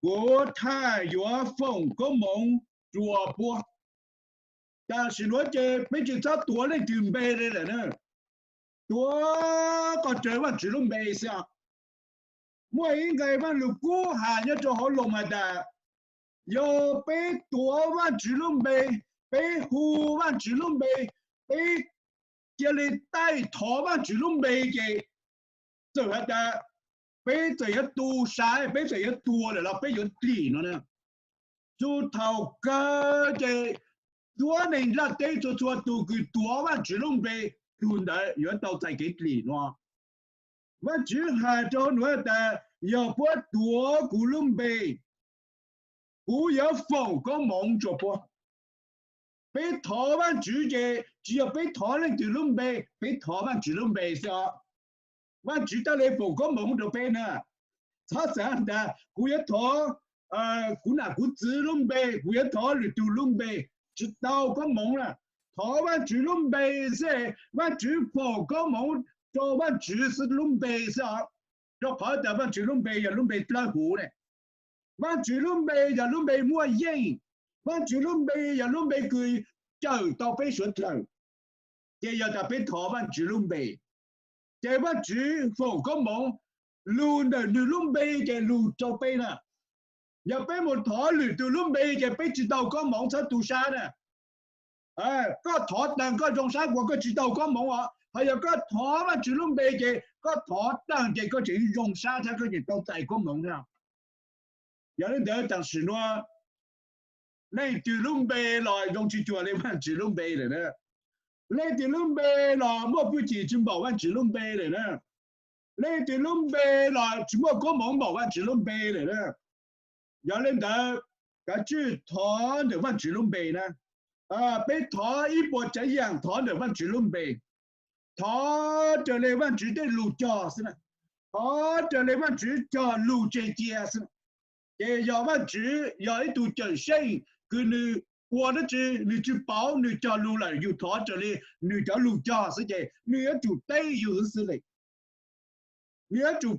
kuv thaj yuav foom koob moov rua puab. Tam sim nuav ces peb tsi txhob tuav leej twg npe le lawm na, tuav koj raws Vaajtswv lub npe xwb. Muaj ib nqai Vaaj Lug Kub has nyob rua hauv Loos has tas, yog peb tuav Vaajtswv lub npe, peb hu Vaajtswv lub npe, peb cia li taij thov Vaajtswv lub npe ces txawm has tas peb txawm yuav tu sab, peb txawm yuav tuag lawm los peb yuav dlim no na. Txug thaum kawg ces tuab neeg nplaj teb txhua txhua tug kws tuav Vaajtswv lub npe, tug ntawd yuav tau txais kev dlim no. Vaajtswv has rua nuav tas, yog puab tuav kuv lub npe, kuv yuav foom koob moov rua puab. Peb thov Vaajtswv ces tsi yog peb thov leej twg lub npe, peb thov Vaajtswv lub npe xwb os. Vaajtswv thiaj le foom koob moov rua peb na. Txhob xav tas kuv yuav thov kuv nam kuv txwv lub npe, kuv yuav thov lwm tug lub npe, tsi tau koob moov na. Thov Vaajtswv lub npe xwb, Vaajtswv foom koob moov rua Vaajtswv lub npe xwb os. Rua qhov tas Vaajtswv lub npe yog lub npe dlawb huv ne. Vaajtswv lub npe yog lub npe muaj yeej. Vaajtswv lub npe yog lub npe kws cawm tau peb suav dlawg. Ces yog tas peb thov Vaajtswv lub npe, ces Vaajtswv foom koob moov, lug ntawm nwg lub npe ces lug rua peb na. Yog peb mus thov lwm tug lub npe ces peb tsi tau koob moov, txhob tu sab na. Koj thov taag koj zoo sab kuas koj tsi tau koob moov os. Ho yog koj thov Vaajtswv lub npe ces koj thov taag ces koj tseem zoo sab thab koj tseem tau txais koob moov na. Yog le ntawd tam sim nuav leej twg lub npe los zoo tsi cuag le Vaajtswv lub npe lawm na. Leej twg lub npe los muaj fwj chim tsi npaum Vaajtswv lub npe lawm na. Leej twg lub npe los tsi muaj koob moov npaum Vaajtswv lub npe lawm na. Yog le ntawd kav tsij thov ntawm Vaajtswv lub npe na. Peb thov ib puas tsav yaam thov ntawm Vaajtswv lub npe. Thov raws le Vaajtswv tej lug cog xwb na. Thov raws le Vaajtswv cog lug tseg cia xwb na. Ces yog Vaajtswv yog ib tug cawm seej kws nwg ua dab tsi, nws tsis paub nws cog lus lawm, yus thov raws li nws cov lus cog xwb ces nws yuav tsum teb yus xwb le. Nws yuav tsum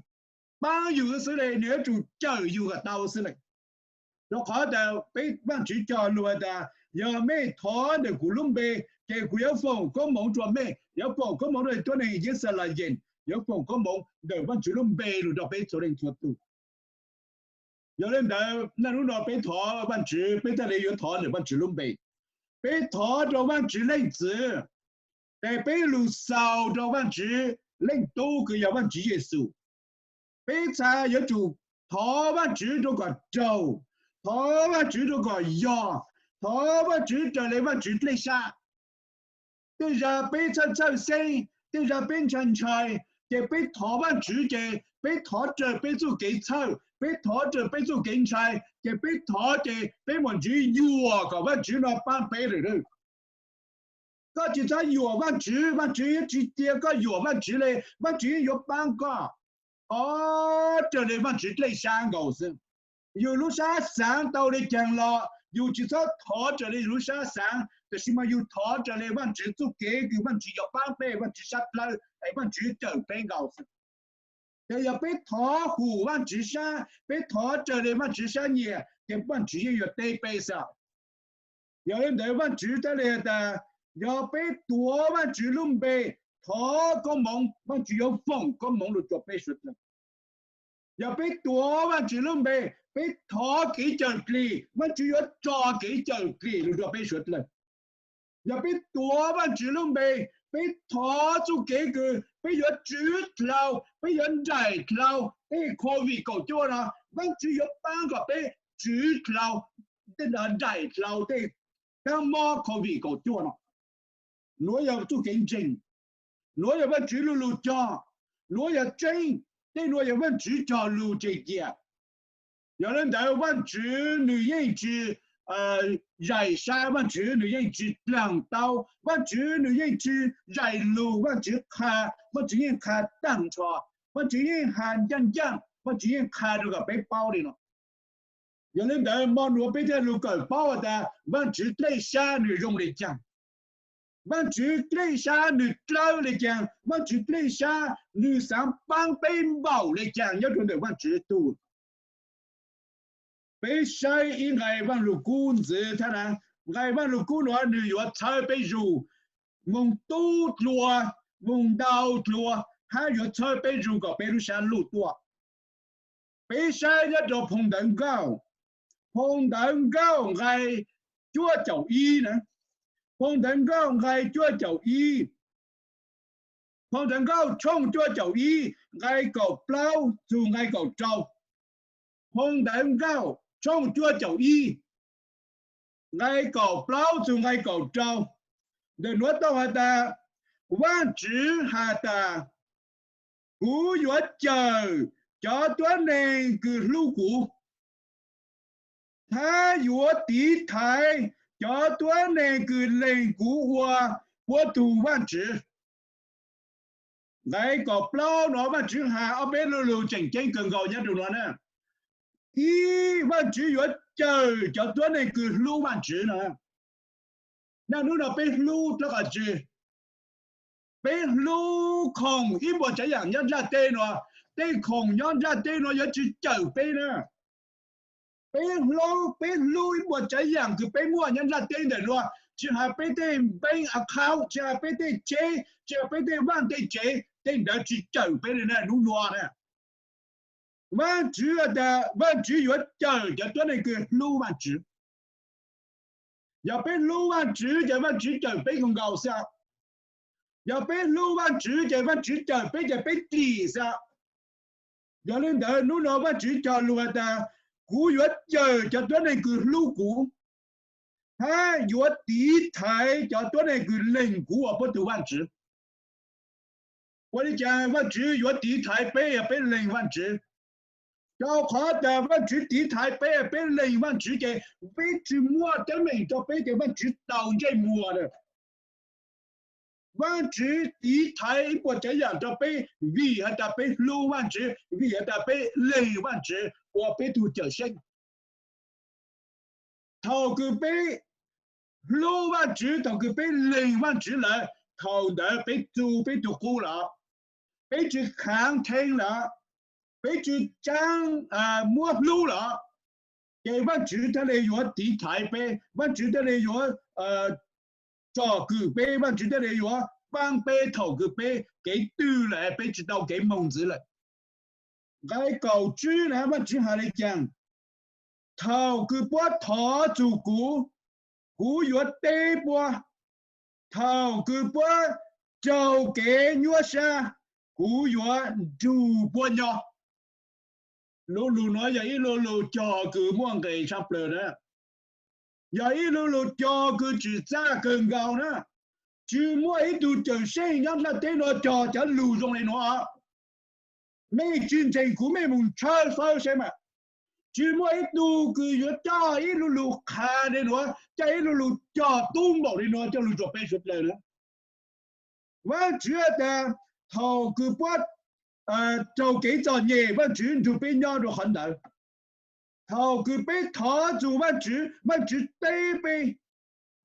paab yus xwb le, nws yuav tsum cawm yus kom tau xwb le. Rau qhov tas peb Vaajtswv cog lus has tas, yog mej thov ntawm kuv lub npe, ces kuv yuav foom koob moov rua mej, yuav foom koob moov rua tuab neeg Yixalayees, yuav foom koob moov ntawm Vaajtswv lub npe lug rua peb txhua leej txhua tug. Yog le ntawd, naj nub no peb thov Vaajtswv, peb thiaj le yuav thov ntawm Vaajtswv lub npe. Peb thov rua Vaajtswv Leej Txiv, tes peb lug xaus rua Vaajtswv Leej Tub kws yog Vaajtswv Yexus. Peb txhad yuav tsum thov Vaajtswv rua kom raug, thov Vaajtswv rua kom yog, thov Vaajtswv raws le Vaajtswv dlej sab. Tej zag peb txhawj txhawj xeeb, tej zag peb ntshai ntshai, ces peb thov Vaajtswv ces peb thov raws peb txuj kev txhawj, peb thov raws peb txuj kev ntshai, ces peb thov ces peb muaj ntsws yuam kom Vaajtswv no paab peb lawm. Koj tsis txhob yuam Vaajtswv, Vaajtswv yeej tsis cia koj yuam Vaajtswv le, Vaajtswv yeej yuav paab koj. Thov raws le Vaajtswv dlej sab nkaus xwb. Yus lub sab xaav tau le caag los yus tsis txhob thov raws le yus lub sab xaav, tab sis mas yus thov raws le Vaajtswv txuj kev kws Vaajtswv yuav paab peb, Vaajtswv sab dlawb es Vaajtswv cawm peb nkaus xwb. Ces yog peb thov hum Vaajtswv sab, peb thov raws le Vaajtswv sab nyiam ces Vaajtswv yeej yuav teb peb xwb. Yog le ntawd Vaajtswv thiaj le has tas, yog peb tuav Vaajtswv lub npe, thov koob moov, Vaajtswv yuav foom koob moov lug rua peb suav dlawg. Yog peb tuav Vaajtswv lub npe, peb thov kev cawm dlim, Vaajtswv yuav tso kev cawm dlim lug rua peb suav dlawg. Yog peb tuav Vaajtswv lub npe, peb thov txuj kev kws peb yuav tswv dlhau, peb yuav nraim dlhau tej COVID kaum cuaj no, Vaajtswv yuav paab kom peb tswv dlhau, nraim dlhau tej kab mob COVID kaum cuaj no. Nuav yog txuj kev ntseeg, nuav yog Vaajtswv lu lug cog, nuav yog tseeb, tej nuav yog Vaajtswv cog lug tseg cia. Yog le ntawd Vaajtswv nwg yeej tsis zaim sab, Vaajtswv nwg yeej tsis dlaag tau, Vaajtswv nwg yeej tsis zaim lug, Vaajtswv qha, Vaajtswv yeej qha taag nrho, Vaajtswv yeej has ncaaj ncaaj, Vaajtswv yeej qha rua kom peb paub le nuav. Yog le ntawd mo nuav peb thiaj lug kawm paub has tas Vaajtswv dlej sab nwg zoo le caag, Vaajtswv dlej sab nwg dlawb le caag, Vaajtswv dlej sab nwg xaav paab peb npaum le caag nyob rua ntawm Vaajtswv tug. Peb saib ib nqai Vaaj Lug Kub ntxiv hab na, nqai Vaaj Lug Kub nuav nwg yuav txhawb peb zug moog tub dlua, moog ntau dlua, hab yuav txhawb peb zug kom peb lub sab luj tuaj. Peb saib nyob rua phoo Ntawv Nkauj, phoo Ntawv Nkauj nqai cuaj caum ib na, phoo Ntawv Nkauj nqai cuaj caum ib, phoo Ntawv Nkauj tshooj cuaj caum ib nqai kaum plaub txug nqai kaum rau, phoo Ntawv Nkauj tshooj cuaj caum ib nqai kaum plaub txug nqai kaum rau. Ntawm nuav tau has tas, Vaajtswv has tas, kuv yuav cawm cov tuab neeg kws hlub kuv, hab yuav tiv thaiv cov tuab neeg kws lees kuv ua puab tug Vaajtswv. Nqai kaum plaub nuav Vaajtswv has ob peb lu lug tseem ceeb kawg nkaus nyob rua nuav na. Ib, Vaajtswv yuav cawm cov tuab neeg kws hlub Vaajtswv no. Naj nub no peb hlub dlaab qhov tsi? Peb hlub khoom ib puas tsaav yaam nyob nplaj teb nuav, tej khoom nyob nplaj teb nuav yuav tsi cawm peb na. Peb hlub, peb hlub ib puas tsaav yaam kws peb muaj nyob nplaj teb ntawm nuav, tsi has peb tej bank account, tsi has peb tej tsheb, tsi has peb tej vaaj tej tsev, tej ntawd tsi cawm peb le na nub nuav na. Vaajtswv has tas Vaajtswv yuav cawm cov tuab neeg kws hlub Vaajtswv. Yog peb hlub Vaajtswv ces Vaajtswv cawm peb kawg nkaus xwb. Yog peb hlub Vaajtswv ces Vaajtswv cawm peb ces peb dim xwb. Yog le ntawd nub nuav Vaajtswv cog lug has tas, kuv yuav cawm cov tuab neeg kws hlub kuv, hab yuav tiv thaiv cov tuab neeg kws lees kuv ua puab tug Vaajtswv. Ua le caag Vaajtswv yuav tiv thaiv peb yog peb lees Vaajtswv? Rau qhov tas Vaajtswv tiv thaiv peb, peb lees Vaajtswv ces peb tsi muaj teeb meem rau peb ces Vaajtswv tau ntsej muag lawm. Vaajtswv tiv thaiv ib puas tsaav yaam rau peb vim has tas peb hlub Vaajtswv, vim has tas peb lees Vaajtswv ua peb tug Cawmseej. Thaus kws peb hlub Vajtswv, thaum kws peb lees Vajtswv lawm, thaum ntawd peb tu peb tus qub lawm, peb tsis khaav thee lawm, peb tsis tsaab muab hlub lawm, ces Vajtswv thiaj li yuav tiv thaiv peb, Vajtswv thiaj li yuav tsom kwm peb, Vajtswv thiaj li yuav paab peb thaum kws peb kev twg lawm, peb tsis tau kev moog ntxiv lawm. Nqai kaum tsib na, Vajtswv has le caag: Thaum kws puab thov txug kuv, kuv yuav teb puab. Thaum kws puab raug kev nyuaj sab, kuv yuav nrug puab nyob. Lub lug nuav yog ib lub lug cog kws muaj nqis tshaj plawg na, yog ib lub lug cog kws tsim txaj kawg nkaus na. Tsis muaj ib tug cawm seej nyob nplaj teb nuav cog cov lug zoo le nuav. Mej tsis ntseeg kuv, mej moog tshawb fawb saib mas. Tsis muaj ib tug kws yuav coj ib lub lug qha le nuav, coj ib lub lug cog tub npaum le nuav coj lug rua peb suav dlawg na. Vaajtswv has tas, thaum kws puab raug kev txom nyem, Vaajtswv nrug peb nyob rua qhov ntawd. Thaum kws peb thov txug Vaajtswv, Vaajtswv teb peb,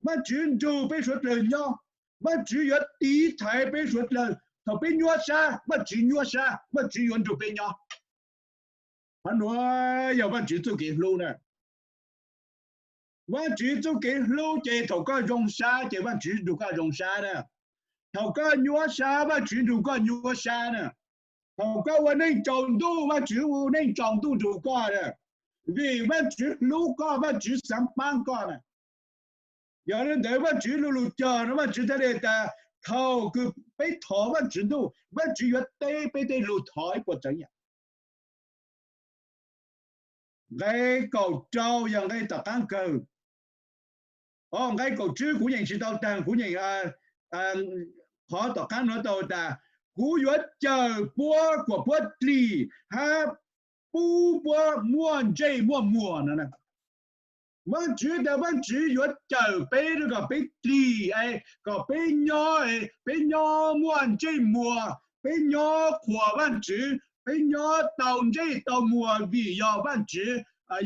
Vaajtswv nrug peb suav dlawg nyob, Vaajtswv yuav tiv thaiv peb suav dlawg. Thaum peb nyuaj sab, Vaajtswv nyuaj sab, Vaajtswv yuav nrug peb nyob. Qhov nuav yog Vaajtswv txuj kev hlub na. Vaajtswv txuj kev hlub ces thaum koj zoo sab ces Vaajtswv nrug koj zoo sab na. Thaum koj nyuaj sab, Vaajtswv nrug koj nyuaj sab na. Thaum koj ua neej tsaus ntuj, Vaajtswv ua neej tsaus ntuj nrug koj na. Vim Vaajtswv hlub koj, Vaajtswv xaav paab koj na. Yog le ntawd Vaajtswv lub lug cog nuav Vaajtswv thiaj le tas, thaum kws peb thov Vaajtswv ntuj, Vaajtswv yuav teb peb tej lug thov ib puas tsav yam. Nqai kaum rau yog nqai tom qaab kawg. Nqai kaum tsib kuv nyeem tsis tau taag, kuv nyeem qhov tom qaab nuav tau tas, kuv yuav cawm puab kuas puab dlim hab pub puab muaj ntsej muaj muag no. Vaajtswv tas Vaajtswv yuav cawm peb kom peb dlim es kom peb nyob, peb nyob muaj ntsej muag, peb nyob qhuas Vaajtswv, peb nyob tau ntsej tau muag vim yog Vaajtswv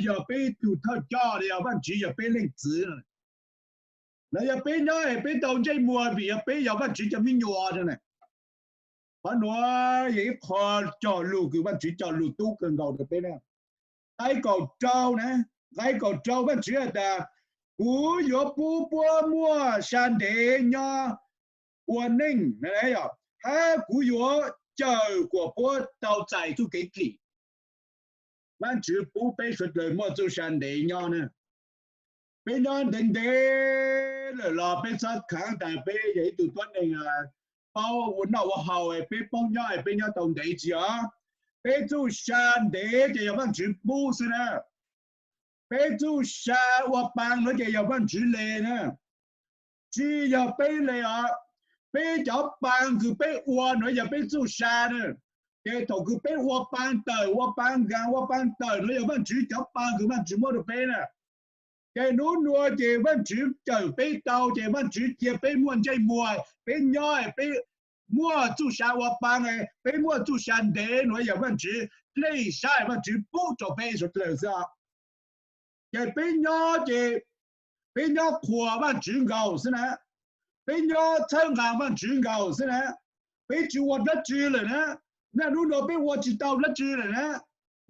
yog peb tug thawj coj, yog Vaajtswv yog peb leej txiv. Los yog peb nyob es peb tau ntsej muag vim yog peb yog Vaajtswv cov me nyuam. Qhov nuav yog ib qho cog lug kws Vaajtswv cog lug tub kawg nkaus rua peb na. Nqai kaum rau na, nqai kaum rau Vaajtswv has tas, kuv yuav pub puab muaj sa ntev nyob ua neej, hab kuv yuav cawm kuas puab tau txais txuj kev dlim. Vaajtswv pub peb suav dlawg muaj txuj sa ntev nyob na. Peb nyob ntev ntev lawm los peb txhob khaav tas peb yog ib tug tuab neeg paub ua noj ua haus, peb paub nyob, peb nyob tau ntev tsi os. Peb txuj sa ntev ces yog Vaajtswv pub xwb na. Peb txuj sa ua paa nuav ces yog Vaajtswv le na, tsi yog peb le os. Peb cov paa kws peb ua nuav yog peb txuj sa na. Ces thaum kws peb ua paa tawm, ua paa nkaag, ua paa tawm nuav yog Vaajtswv cov paa kws Vaajtswv muab rua peb na. Ces nub nuav ces Vaajtswv cawm peb tau ces Vaajtswv cia peb muaj ntsej muag, peb nyob peb muaj txuj sa ua paa, peb muaj txuj sa ntev nuav yog Vaajtswv dlej sab Vaajtswv pub rua peb suav dlawg xwb. Ces peb nyob ces peb nyob qhuas Vaajtswv nkaus xwb na, peb nyob txhawb nqaa Vaajtswv nkaus xwb na, peb tsi ua dlaab tsi lawm na. Naj nub nuav peb ua tsi tau dlaab tsi lawm na.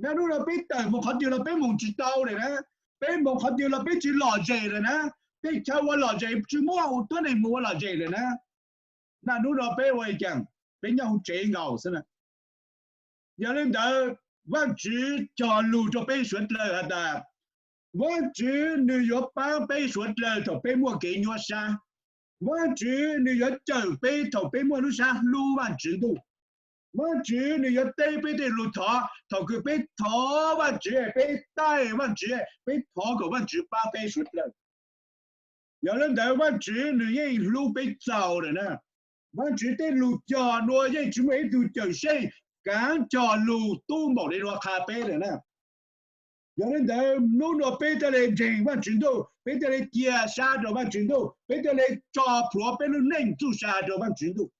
Naj nub nuav peb tawm moog qhov twg los peb moog tsi tau lawm na. Peb moog qhov twg los peb tsi lom zem lawm na. Tej chaw ua lom zem tsi muaj tuab neeg moog ua lom zem lawm na. Naj nub nuav peb ua li caag? Peb nyob huv tsev nkaus xwb na. Yog le ntawd, Vaajtswv cog lug rua peb suav dlawg has tas, Vaajtswv nwg yuav paab peb suav dlawg thaum peb muaj kev nyuaj sab. Vaajtswv nwg yuav cawm peb thaum peb muaj lub sab hlub Vaajtswv ntuj. Vaajtswv nwg yuav teb peb tej lug thov thaum kws peb thov Vaajtswv, peb taij Vaajtswv, peb thov kom Vaajtswv paab peb suav dlawg. Yog le ntawd, Vaajtswv nwg yeej hlub peb txaus lawm na. Vaajtswv tej lug cog nuav yeej tsi muaj ib tug cawm seej kaav cog lug tub npaum le nuav qha peb lawm na. Yog le ntawd, nub nuav peb thiaj le ntseeg Vaajtswv ntuj, peb thiaj le cia sab rua Vaajtswv ntuj, peb thiaj le tso plhuav peb lub neej txuj sa rua Vaajtswv ntuj.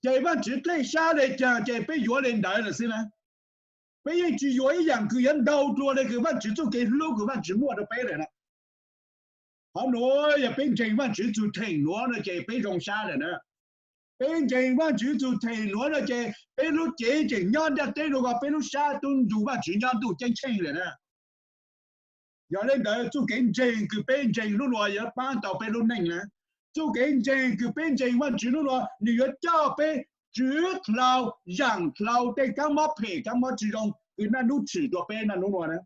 Ces Vaajtswv dlej sab le caag ces peb yuav le ntawd lawm xwb na. Peb yeej tsi yuav ib yaam kws yuav ntau dlua le kws Vaajtswv txuj kev hlub kws Vaajtswv muaj rua peb lawm na. Qhov nuav yog peb ntseeg Vaajtswv txug theem nuav no ces peb zoo sab lawm na. Peb ntseeg Vaajtswv txug theem nuav no ces peb lub cev tseem nyob ntiaj teb nuav ko, peb lub sab tub nrug Vaajtswv nyob ntuj ceeb tsheej lawm na. Yog le ntawd txuj kev ntseeg kws peb ntseeg nub nuav yuav paab tau peb lub neej na. Txuj kev ntseeg kws peb ntseeg Vaajtswv nub nuav nwg yuav coj peb tswv dlhau, yaam dlhau tej kaab mob phem kaab mob tsi zoo kws naj nub tshwm rua peb naj nub nuav na.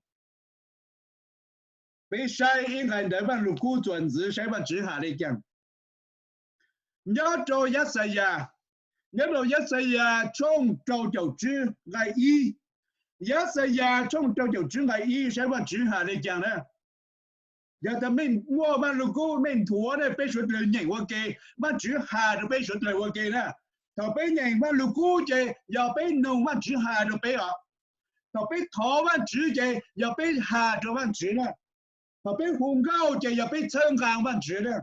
Peb saib ib nqai ntawv Vaaj Lug Kub txuas ntxiv saib Vaajtswv has le caag. Nyob rua Yaxayas, nyob rua Yaxayas tshooj rau caum tswb nqai ib. Yaxayas tshooj rau caum tswb nqai ib saib Vaajtswv has le caag na. Yog tas mej muaj Vaaj Lug Kub mej nthuav na peb suav dlawg nyeem ua ke, Vaajtswv has rua peb suav dlawg ua ke na. Thaum peb nyeem Vaaj Lug Kub ces yog peb noog Vaajtswv has rua peb os. Thaum peb thov Vaajtswv ces yog peb has rua Vaajtswv na. Thaum peb hu nkauj ces yog peb txhawb nqaa Vaajtswv na.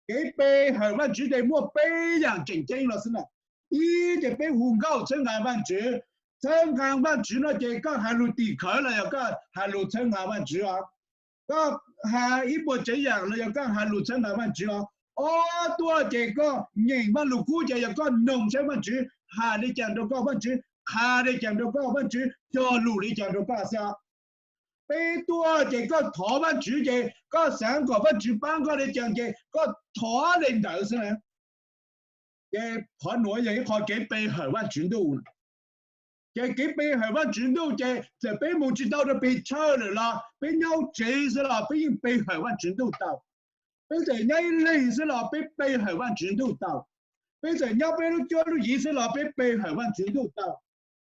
Kev pe hawm Vaajtswv ces muaj peb yaam tseem ceeb no xwb na. Ib ces peb hu nkauj txhawb nqaa Vaajtswv. Txhawb nqaa Vaajtswv no ces koj has lug tim khawv los yog koj has lug txhawb nqaa Vaajtswv os. Koj has ib puas tsav yaam los yog koj has lug txhawb nqaa Vaajtswv os. Ob tuaj ces koj nyeem Vaaj Lug Kub ces yog koj noog saib Vaajtswv has le caag rua koj, Vaajtswv qha le caag rua koj, Vaajtswv cog lug le caag rua koj xwb os. Peb tuaj ces koj thov Vaajtswv ces koj xaav kom Vaajtswv paab koj le caag ces koj thov le ntawd xwb na. Ces qhov nuav yog ib qho kev pe hawm Vaajtswv ntuj. Ces kev pe hawm Vaajtswv ntuj ces txawm peb moog tsi tau rua peg chaw lawm los peb nyob tsev xwb los peb yeej pe hawm Vaajtswv ntuj tau. Peb txawm nyob ib leeg xwb los peb pe hawm Vaajtswv ntuj tau. Peb txawm nyob peb lub cuab lub yiv xwb los peb pe hawm Vaajtswv ntuj tau.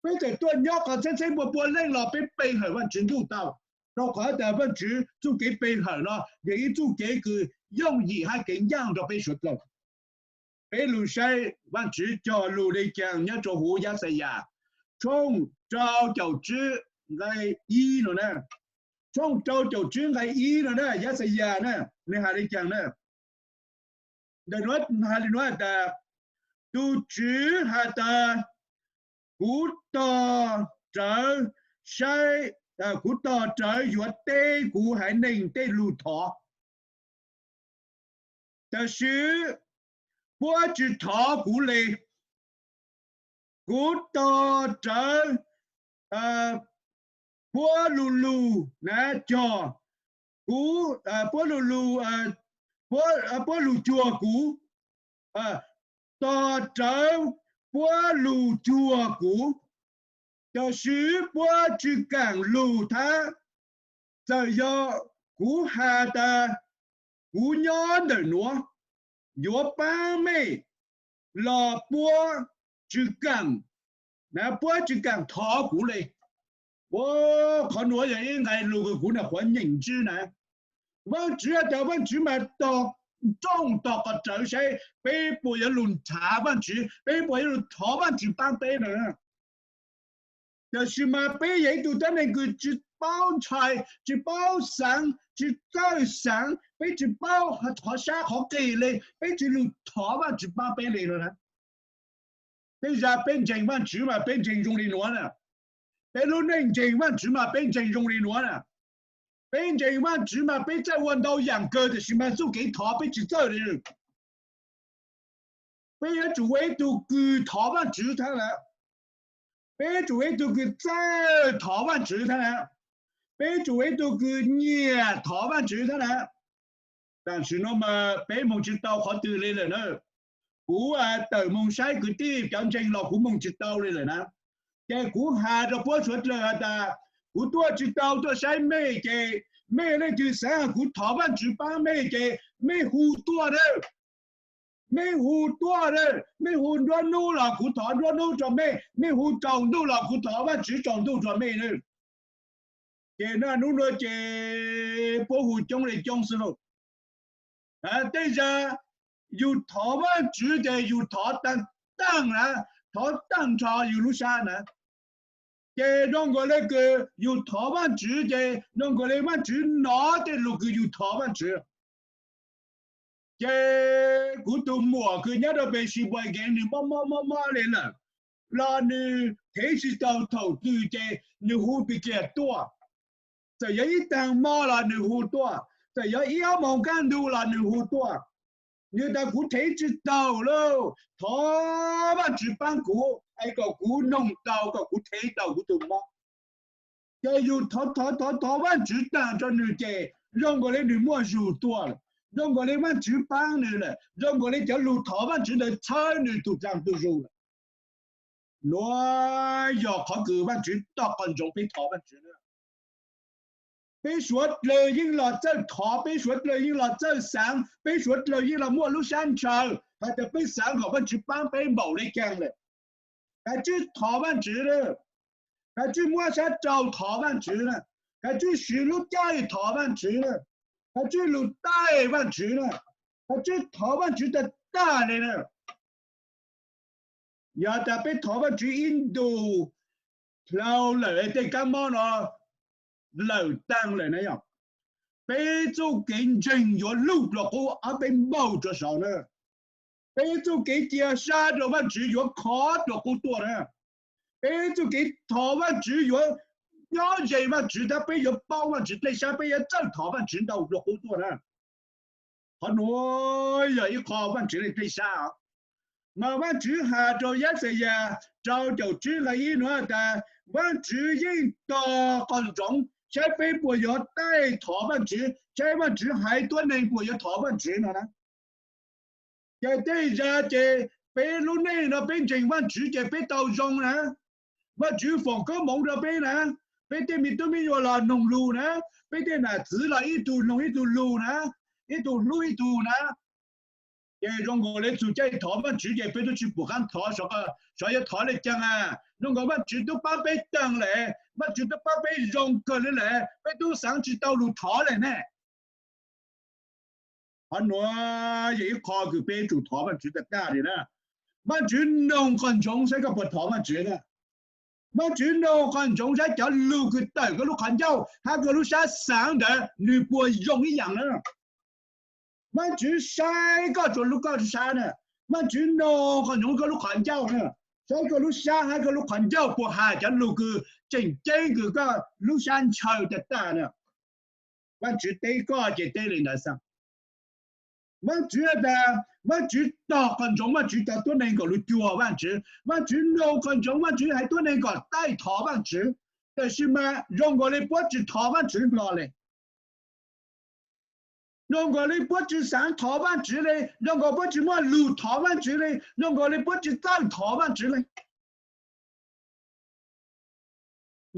Peb txawm tuaj nyob qhov txheeb txheeb puag puag leej los peb pe hawm Vaajtswv ntuj tau. Rau qhov tas Vaajtswv txuj kev pe hawm no yog ib txuj kev kws yooj yim hab kev ncaaj rua peb suav dlawg. Peb lug saib Vaajtswv cog lug le caag nyob rua huv Yaxayas tshooj rau caum tswb nqai ib no na. Tshooj rau caum tswb nqai ib no na, Yaxayas na, nwg has le caag na. Ntawm nuav has le nuav has tas, Tug Tswv has tas, kuv tog rawv saib, kuv tog rawv yuav teb kuv haiv neeg tej lug thov. Tab sis puab tsi thov kuv le. Kuv tog rawv puab lug lug na cog kuv, puab lug lug, puab lug cuag kuv, tog rawv puab lug cuag kuv, tab sis puab tsi kaam lug thab. Txawm yog kuv has tas kuv nyob ntawm nuav yuav paab mej los puab tsi kaam, puab tsi kaam thov kuv le. Qhov nuav yog ib nqai lug kws kuv nyam qhuav nyeem ntsib na. Vaajtswv has tas Vaajtswv mas tog rooj tog qhov rawv saib peb puas yuav lug nrhav Vaajtswv, peb puas yuav lug thov Vaajtswv paab peb na. Tab sis mas peb yog ib tug tuab neeg kws tsi paub ntshai, tsi paub xaav, tsi txawj xaav, peb tsi paub qhov sab qhov qis le, peb tsi lug thov Vaajtswv paab peb le no na. Tej zag peb ntseeg Vaajtswv mas peb ntseeg zoo li nuav na. Peb lub neej ntseeg Vaajtswv mas peb ntseeg zoo li nuav na. Peb ntseeg Vaajtswv mas peb txawj ua ntau yaam kawg tab sis mas txuj kev thov peb tsi txawj le. Peb yuav tsum ua ib tug kws thov Vaajtswv thab na. Peb yuav tsum ua ib tug kws txawj thov Vaajtswv thab na. Peb yuav tsum ua ib tug kws nyiam thov Vaajtswv thab na. Tam sim no mas peb moog tsi tau qhov twg le lawm na. Kuv tawm moog saib kwv tij cov ntseeg los kuv moog tsi tau le lawm na. Ces kuv has rua puab suav dlawg has tas, kuv tuaj tsi tau tuaj saib mej ces mej leej twg xaav kuv thov Vaajtswv paab mej ces mej hu tuaj na. Mej hu tuaj na, mej hu nruab nub los kuv thov nruab nub rua mej, mej hu tsaus ntuj los kuv thov Vaajtswv tsaus ntuj rua mej na. Ces naj nub nuav ces puab hu coob le coob xwb lauj. Tej zag yug thov Vaajtswv ces yug thov taag taag na, thov taag nrho yug lub sab na. Ces zoo nkaus le kws yug thov Vaajtswv ces zoo nkaus le Vaajtswv nov tej lug kws yug thov Vaajtswv. Ces kuv tug muam kws nyob rua peg Sheboygan nwg mob mob mob mob le lawm, los nwg thev tsi tau thaum twg ces nwg hu pig kiag tuaj. Txawm yog ib taag mo los nwg hu tuaj, Txawm yog ib ob moos kaj ntug los nws hu tuaj. Nws tas kuv thev tsis taus lauj, thov Vajtswv paab kuv es kom kuv noog tau, kom kuv thev tau kuv tug mob. Ces yus thov thov thov thov Vajtswv taag rua nws ces zoo nkaus le nws muaj zug tuaj lawm, zoo nkaus le Vajtswv paab nws lawm, zoo nkaus le cov lug thov Vajtswv ntawd txhawb nws tug dlaag tug zug lawm. Nuav yog qhov kws Vajtswv tog qhov ntsoov peb thov Vajtswv na. Peb suav dlawg yeej los txawj thov, peb suav dlawg yeej los txawj xaav, peb suav dlawg yeej los muaj lub sab ntshaw has tas peb xaav kom Vajtswv paab peb npaum le caag lawm. Koj tsij thov Vajtswv na, koj tsij muab sab rau thov Vajtswv na, koj tsij siv lub caij thov Vajtswv na, koj tsij lug taij Vajtswv na, koj tsij thov Vajtswv tag tag le na. Yog tas peb thov Vajtswv ib ntus dlhau lawm tej kab mob no lawm taag lawm na yog, peb txuj kev ntseeg yuav lug dlua qub, ob peb npaug rua saud na. Peb txuj kev cia sab rua Vajtswv yuav khov dlua qub tuaj na. Peb txuj kev thov Vajtswv yuav nyob ze Vajtswv, tab peb yuav paub Vajtswv dlej sab, peb yuav txawj thov Vajtswv ntau dlua qub tuaj na. Qhov nuav yog ib qho Vajtswv le dlej sab. Mas Vajtswv has rua Yaxayas rau caum tsib nqai ib nuav tas, Vajtswv yeej tog qhov ntsoov saib peb puas yuav taij thov Vajtswv, saib Vajtswv haiv tuab neeg puas yuav thov Vajtswv no na. Ces tej zag ces peb lub neej no peb ntseeg Vajtswv ces peb tau zoo na. Vajtswv foom koob moov rau peb na. Peb tej me tub me nyuam los noog lug na. Peb tej nam txwv los ib tug noog ib tug lug na, ib tug hlub ib tug na. Ces zoo nkaus le txug caij thov Vajtswv ces peb tub tsi pum qaab thov, xyov yuav thov le caag a. Zoo nkaus Vajtswv tub paab peb taag lawm, Vajtswv tub paab peb zoo kawg le lawm, peb tub xaav tsi tau lug thov le ne. Qhov nuav yog ib qho kws peb tsum thov Vajtswv tag tag le na. Vajtswv noog qhov ntsoov saib koj puas thov Vajtswv na. Vajtswv noog qhov ntsoov saib cov lug kws tawm koj lub qhov ncauj hab koj lub sab xaav ntawd nwg puas zoo ib yaam na. Vajtswv saib koj rua lub koj sab na. Vajtswv noog qhov ntsoov koj lub qhov ncauj na, saib koj lub sab hab koj lub qhov ncauj puas has cov lug kws tseem ceeb kws koj lub sab ntshaw tag tag na. Vajtswv teb koj ces teb le ntawd xwb. Vajtswv has tas Vajtswv tog qhov ntsoov Vajtswv cov tuab neeg kom lug cuag Vajtswv. Vajtswv noog qhov ntsoov Vajtswv haiv tuab neeg kom taij thov Vajtswv. Tab sis mas zoo nkaus le puab tsi thov Vajtswv hlo le. Zoo nkaus le puab tsi xaav thov Vajtswv le, zoo nkaus puab tsi muaj lug thov Vajtswv le, zoo nkaus le puab tsi txawj thov Vajtswv le.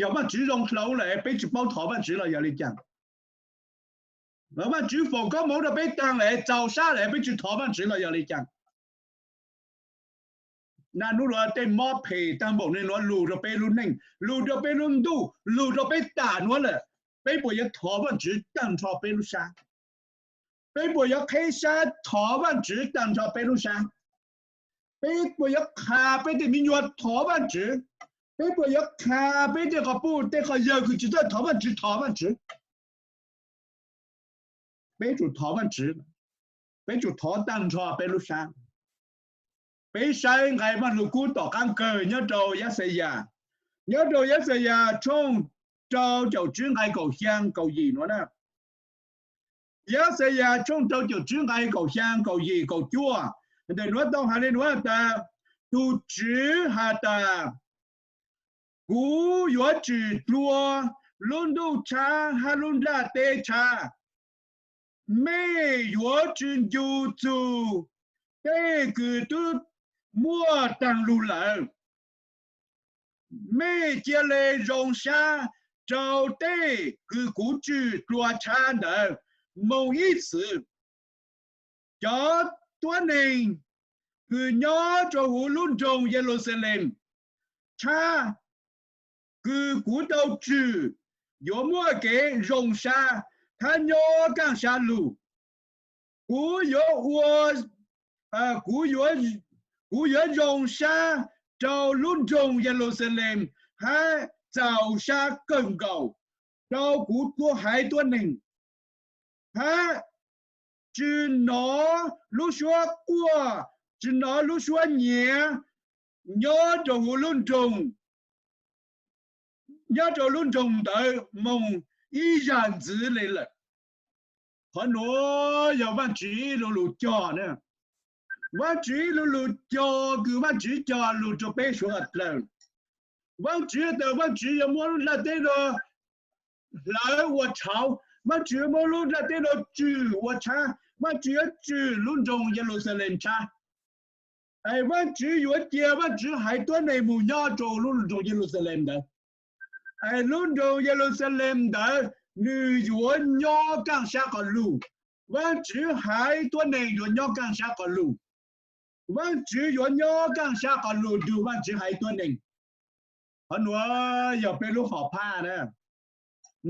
Yog Vajtswv zoo dlhau lawm peb tsi paub thov Vajtswv los yog le caag? Los Vajtswv foom koob moov rau peb taag lawm, txaus sab lawm peb tsi thov Vajtswv los yog le caag? Naj nub nuav tej mob phem taag npaum le nuav lug rua peb lub neej, lug rua peb lub ntuj, lug rua peb tam nuav lawm, peb puas yuav thov Vajtswv taag nrho peb lub sab? Peb puas yuav qheb sab thov Vajtswv taag nrho peb lub sab? Peb puas yuav qha peb tej me nyuam thov Vajtswv? Peb puas yuav qha peb tej quas puj tej quas yawg kws tsi txawj thov Vajtswv thov Vajtswv? Peb tsum thov Vajtswv, peb tsum thov taag nrho peb lub sab. Peb saib nqai Vaaj Lug Kub tom qaab kawg nyob rau Yaxayas, nyob rau Yaxayas tshooj rau caum tsib nqai kaum xyaa kaum yim nuav na. Yaxayas tshooj rau caum tsib nqai kaum xyaa kaum yim kaum cuaj, ntawm nuav tau has le nuav tas, Tug Tswv has tas, kuv yuav tsim dlua lub ntuj tshab hab lub nplaj teb tshab. Mej yuav tsi ncu txug tej kws tub muaj taag lug lawm. Mej cia le zoo sab rau tej kws kuv tsim dlua tshab ntawd moog ib txwv. Cov tuab neeg kws nyob rua huv lub nroog Yeluxalees tshab kws kuv tau tsim yuav muaj kev zoo sab hab nyob kaaj sab lug. Kuv yuav ua, kuv yuav, kuv yuav zoo sab rau lub nroog Yeluxalees hab txaus sab kawg nkaus rau kuv tus haiv tuab neeg, hab tsi nov lub suab quaj, tsi nov lub suab nyiav nyob rau huv lub nroog, nyob rau lub nroog ntawd moog ib zag ntxiv le lawm. Qhov nuav yog Vaajtswv ib lu lug cog na. Vaajtswv ib lu lug cog kws Vaajtswv cog lug rua peb suav dlawg. Vaajtswv tas Vaajtswv yuav muab lub nplaj teb nuav hlawv ua tshauv, Vaajtswv yuav muab lub nplaj teb nuav tswm ua tshab, Vaajtswv yuav tswm lub nroog Yeluxalees tshab. Es Vaajtswv yuav cia Vaajtswv haiv tuab neeg moog nyob rua lub nroog Yeluxalees ntawd. Es lub nroog Yeluxalees ntawd nwg yuav nyob kaaj sab quas lug. Vaajtswv haiv tuab neeg yuav nyob kaaj sab quas lug. Vaajtswv yuav nyob kaaj sab quas lug rua Vaajtswv haiv tuab neeg. Qhov nuav yog peb lub hom phaj na.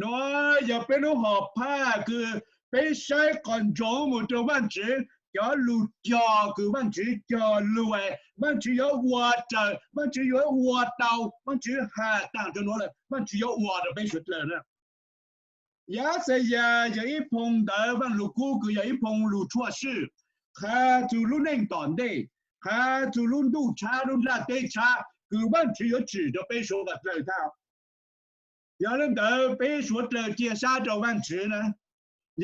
Nuav yog peb lub hom phaj kws peb saib quas ntsoov moog rua Vaajtswv cov lug cog kws Vaajtswv cog lug, Vaajtswv yuav ua raws, Vaajtswv yuav ua tau, Vaajtswv has taag rua nuav lawm, Vaajtswv yuav ua rua peb suav dlawg na. Yaxayas yog ib phoo ntawv Vaaj Lug Kub kws yog ib phoo lug tshuaj swj, qha txug lub neej tom ntej, qha txug lub ntuj tshab lub nplaj teb tshab kws Vaajtswv yuav tswm rua peb suav dlawg tau. Yog le ntawd peb suav dlawg cia sab rua Vaajtswv na.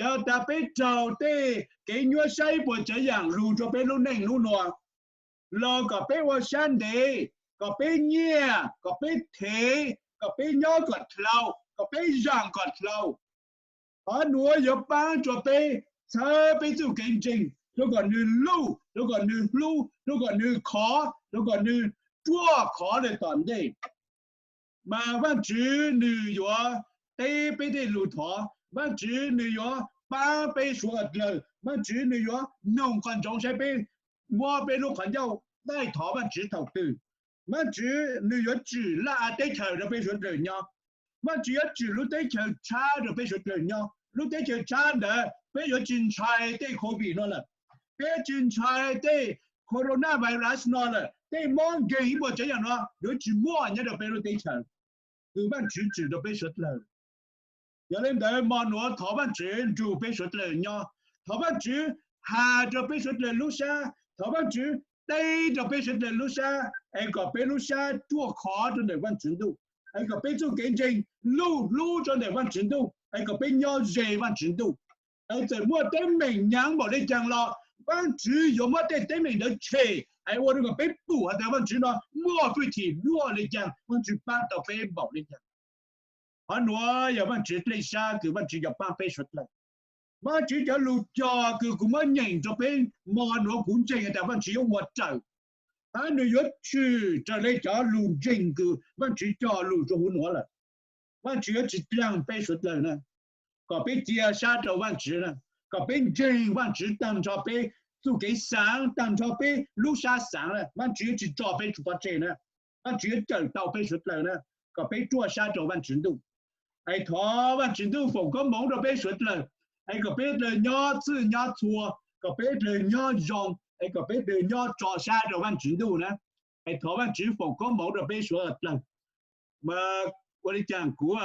Yog tas peb raug tej kev nyuaj sab ib puas tsav yaam lug rua peb lub neej nub nua, los kom peb ua sab ntev, kom peb nyiaj, kom peb thev, kom peb nyob kom dlhau, kom peb zaam kom dlhau. Qhov nuav yuav paab rua peb txhawb peb txuj kev ntseeg, rua kom nwg luj, rua kom nwg hlub, rua kom nwg khov, rua kom nwg ruaj khov le tom ntej. Mas Vaajtswv nwg yuav teb peb tej lug thov, Vaajtswv nwg yuav paab peb suav dlawg, Vaajtswv nwg yuav noog quas ntsoov saib peb muab peb lub qhov ncauj daij thov Vaajtswv thaum twg. Vaajtswv nwg yuav tswm laj teb chaws rua peb suav dlawg nyob. Vaajtswv yuav tswm lub teb chaws tshab rua peb suav dlawg nyob. Lub teb chaws tshab ntawd peb yuav tsi ntshai tej COVID no lawm, peb tsi ntshai tej coronavirus no lawm, tej mob nkeeg ib puas tsav yaam no yuav tsi muaj nyob rua peb lub teb chaws kws Vaajtswv tswm rua peb suav dlawg. Yog le ntawd mo nuav thov Vaajtswv nrug peb suav dlawg nyob, thov Vaajtswv has rua peb suav dlawg lub sab, thov Vaajtswv teb rua peb suav dlawg lub sab es kom peb lub sab ruaj khov rua ntawm Vaajtswv ntuj, es kom peb txuj kev ntseeg luj hlub rua ntawm Vaajtswv ntuj, es kom peb nyob ze Vaajtswv ntuj. Es txawm muaj teeb meem nyaav npaum le caag los Vaajtswv yuav muab tej teeb meem ntawd tshem es ua rua kom peb pum has tas Vaajtswv no muaj hwj chim luaj le caag, Vaajtswv paab tau peb npaum le caag. Qhov nuav yog Vaajtswv dlej sab kws Vaajtswv yuav paab peb suav dlawg. Vaajtswv cov lug cog kws kuv muab nyeem rua peb mo nuav kuv ntseeg has tas Vaajtswv yuav ua raws, hab nwg yuav tshwm raws le cov lug ntseeg kws Vaajtswv cog lug rua huv nuav lawm. Vaajtswv yuav tsi dlaag peb suav dlawg na, kom peb cia sab rua Vaajtswv na, kom peb ntseeg Vaajtswv taag nrho peb txuj kev xaav, taag nrho peb lub sab xaav na, Vaajtswv yuav tsi tso peb tsua pov tseg na, Vaajtswv yuav cawm tau peb suav dlawg na, kom peb ruaj sab rua Vaajtswv ntuj. Es thov Vaajtswv ntuj foom koob moov rua peb suav dlawg, es kom peb dlawg nyob txwj nyob txhua, kom peb dlawg nyob zoo, es kom peb dlawg nyob tso sab rua Vaajtswv ntuj na. Es thov Vaajtswv foom koob moov rua peb suav dlawg. Mas ua le caag kuv,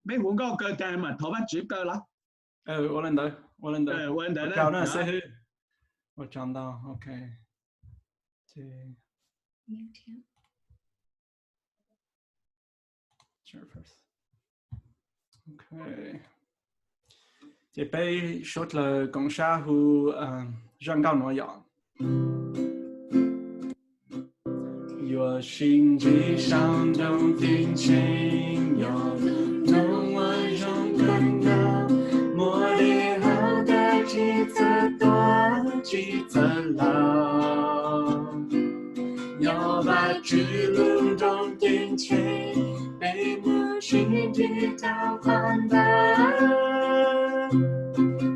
peb huv nkauj kaw taag mas thov Vaajtswv kaw los? Ua le ntawd, ua le ntawd. Ua le ntawd na, xib hwb. Ua tsaug ntau, ok. Ces peb suav dlawg koom sab hu zaj nkauj nuav yom. Yuav sib ntsib saum nroog ceeb tsheej, yog nroog uas zoo kawg nkaus, muaj dej haus tag tsis txawj tuag tsis txawj laus. Yog Vajtswv lub nroog ceeb tsheej, peb mus sib ntsib rau qhov ntawd.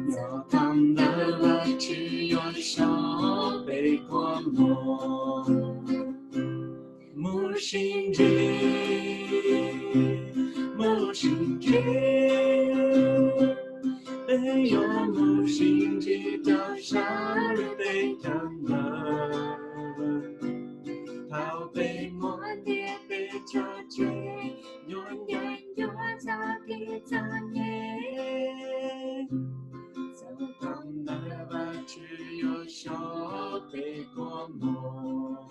Txog thaum ntawd Vajtswv yuav sau peb kua muag mus sib ntsib, mus sib ntsib. Peb yuav mus sib ntsib rau sab lub teb chaws ntawd. Thaum peb muaj ntiaj teb cog tseg, nyuaj ncaim nyuaj txog kev txom nyem, txog thaum ntawd Vajtswv yuav sau peb kua muag.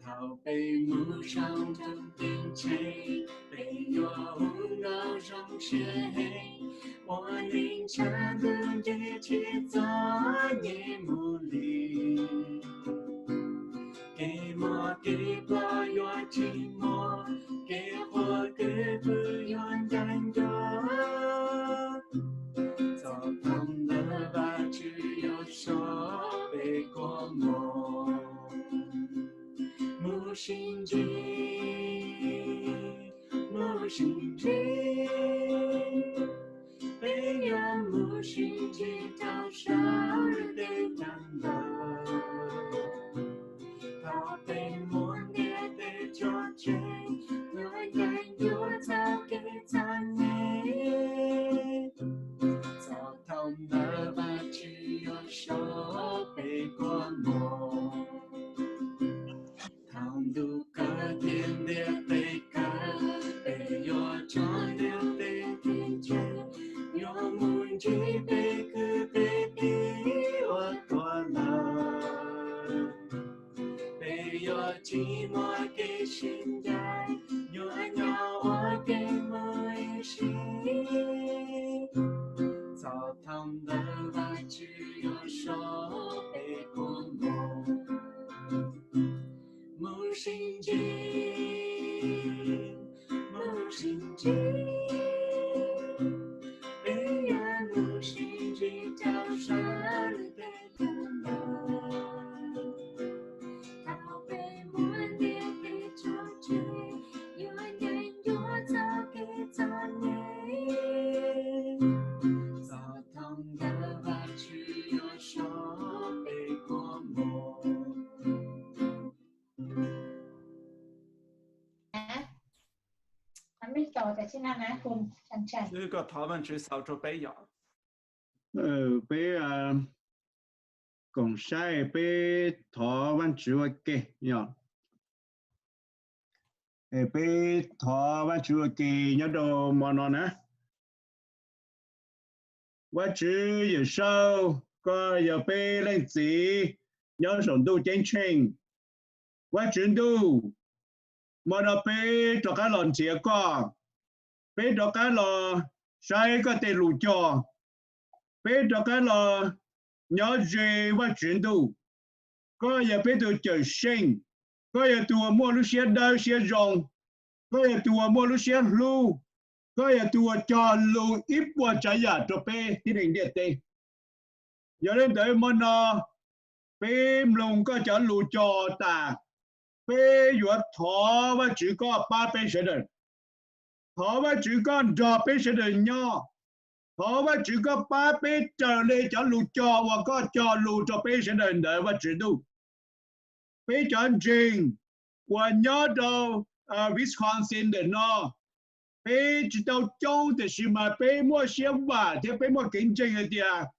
Thaum peb mus saum nroog ceeb tsheej, peb yuav hu nkauj zoo siab heev, ua Tshav ntuj ntseg tsis txom nyem mus li, kev mob kev ploj yuav tsis muaj, kev qhuab kev pw yuav ncaim nco. Txoj thawj ntawd Vajtswv yuav so peb kua muag. Mus sib ntsib, mus sib ntsib, peb yuav mus sib ntsib rau sawv daws tej caj ntawd. Thaum peb muaj ntiaj teb tso tseg, yuav ncaim nco txoj kev txom nyem. Txoj thawj ntawd Vajtswv yuav so peb kua muag. Thaum ntuj kawg thiab ntiaj teb kawg, peb yuav tso ntiaj teb kev ntseeg, yuav mus ntsib peb kwv peb tij uas tuag lawm. Peb yuav tsis muaj kev sib ncaim, yuav nyob ua ke mus ib sim. Txoj thawj ntawd Vajtswv yuav so peb kua muag. Mus sib ntsib, mus sib ntsib, peb yuav mus sib ntsib rau sawv daws tej caj ntawd. Thaum peb muaj ntiaj teb tso tseg, yuav ncaim nco txoj kev txom nyem. Txoj thawj ntawd Vajtswv yuav so peb kua muag. Thov Vajtswv xaus rau peb yom. Peb koom saib peb thov Vajtswv ua ke yom. Peb thov Vajtswv ua ke nyob rau hmo no na. Vajtswv Yawmsaub, koj yog peb leej txiv nyob saum ntuj ceeb tsheej. Vajtswv ntuj, hmo no peb rov qab los nrhiav koj, peb rov qab los saib koj tej lus cog, peb rov qab los nyob ze Vajtswv ntuj. Koj yog peb tus Cawmseej, koj yog tus uas muaj lub siab dawb siab zoo, koj yog tus uas muaj lub siab hlub, koj yog tus uas cog lus ib puas tsav yam rau peb tib neeg ntiaj teb. Yog li ntawd hmo no peb mloog koj cov lus cog tas, peb yuav thov Vajtswv koj pab peb sawv daws. Thov Vajtswv koj nrog peb sawv daws nyob. Thov Vajtswv koj pab peb raws li cov lus cog uas koj cog lus rau peb sawv daws ntawd Vajtswv ntuj. Peb cov ntseeg uas nyob rau Wisconsin ntawm no, peb tsis tau coob tiam sis mas peb muaj siab vam thiab peb muaj kev ntseeg hais tias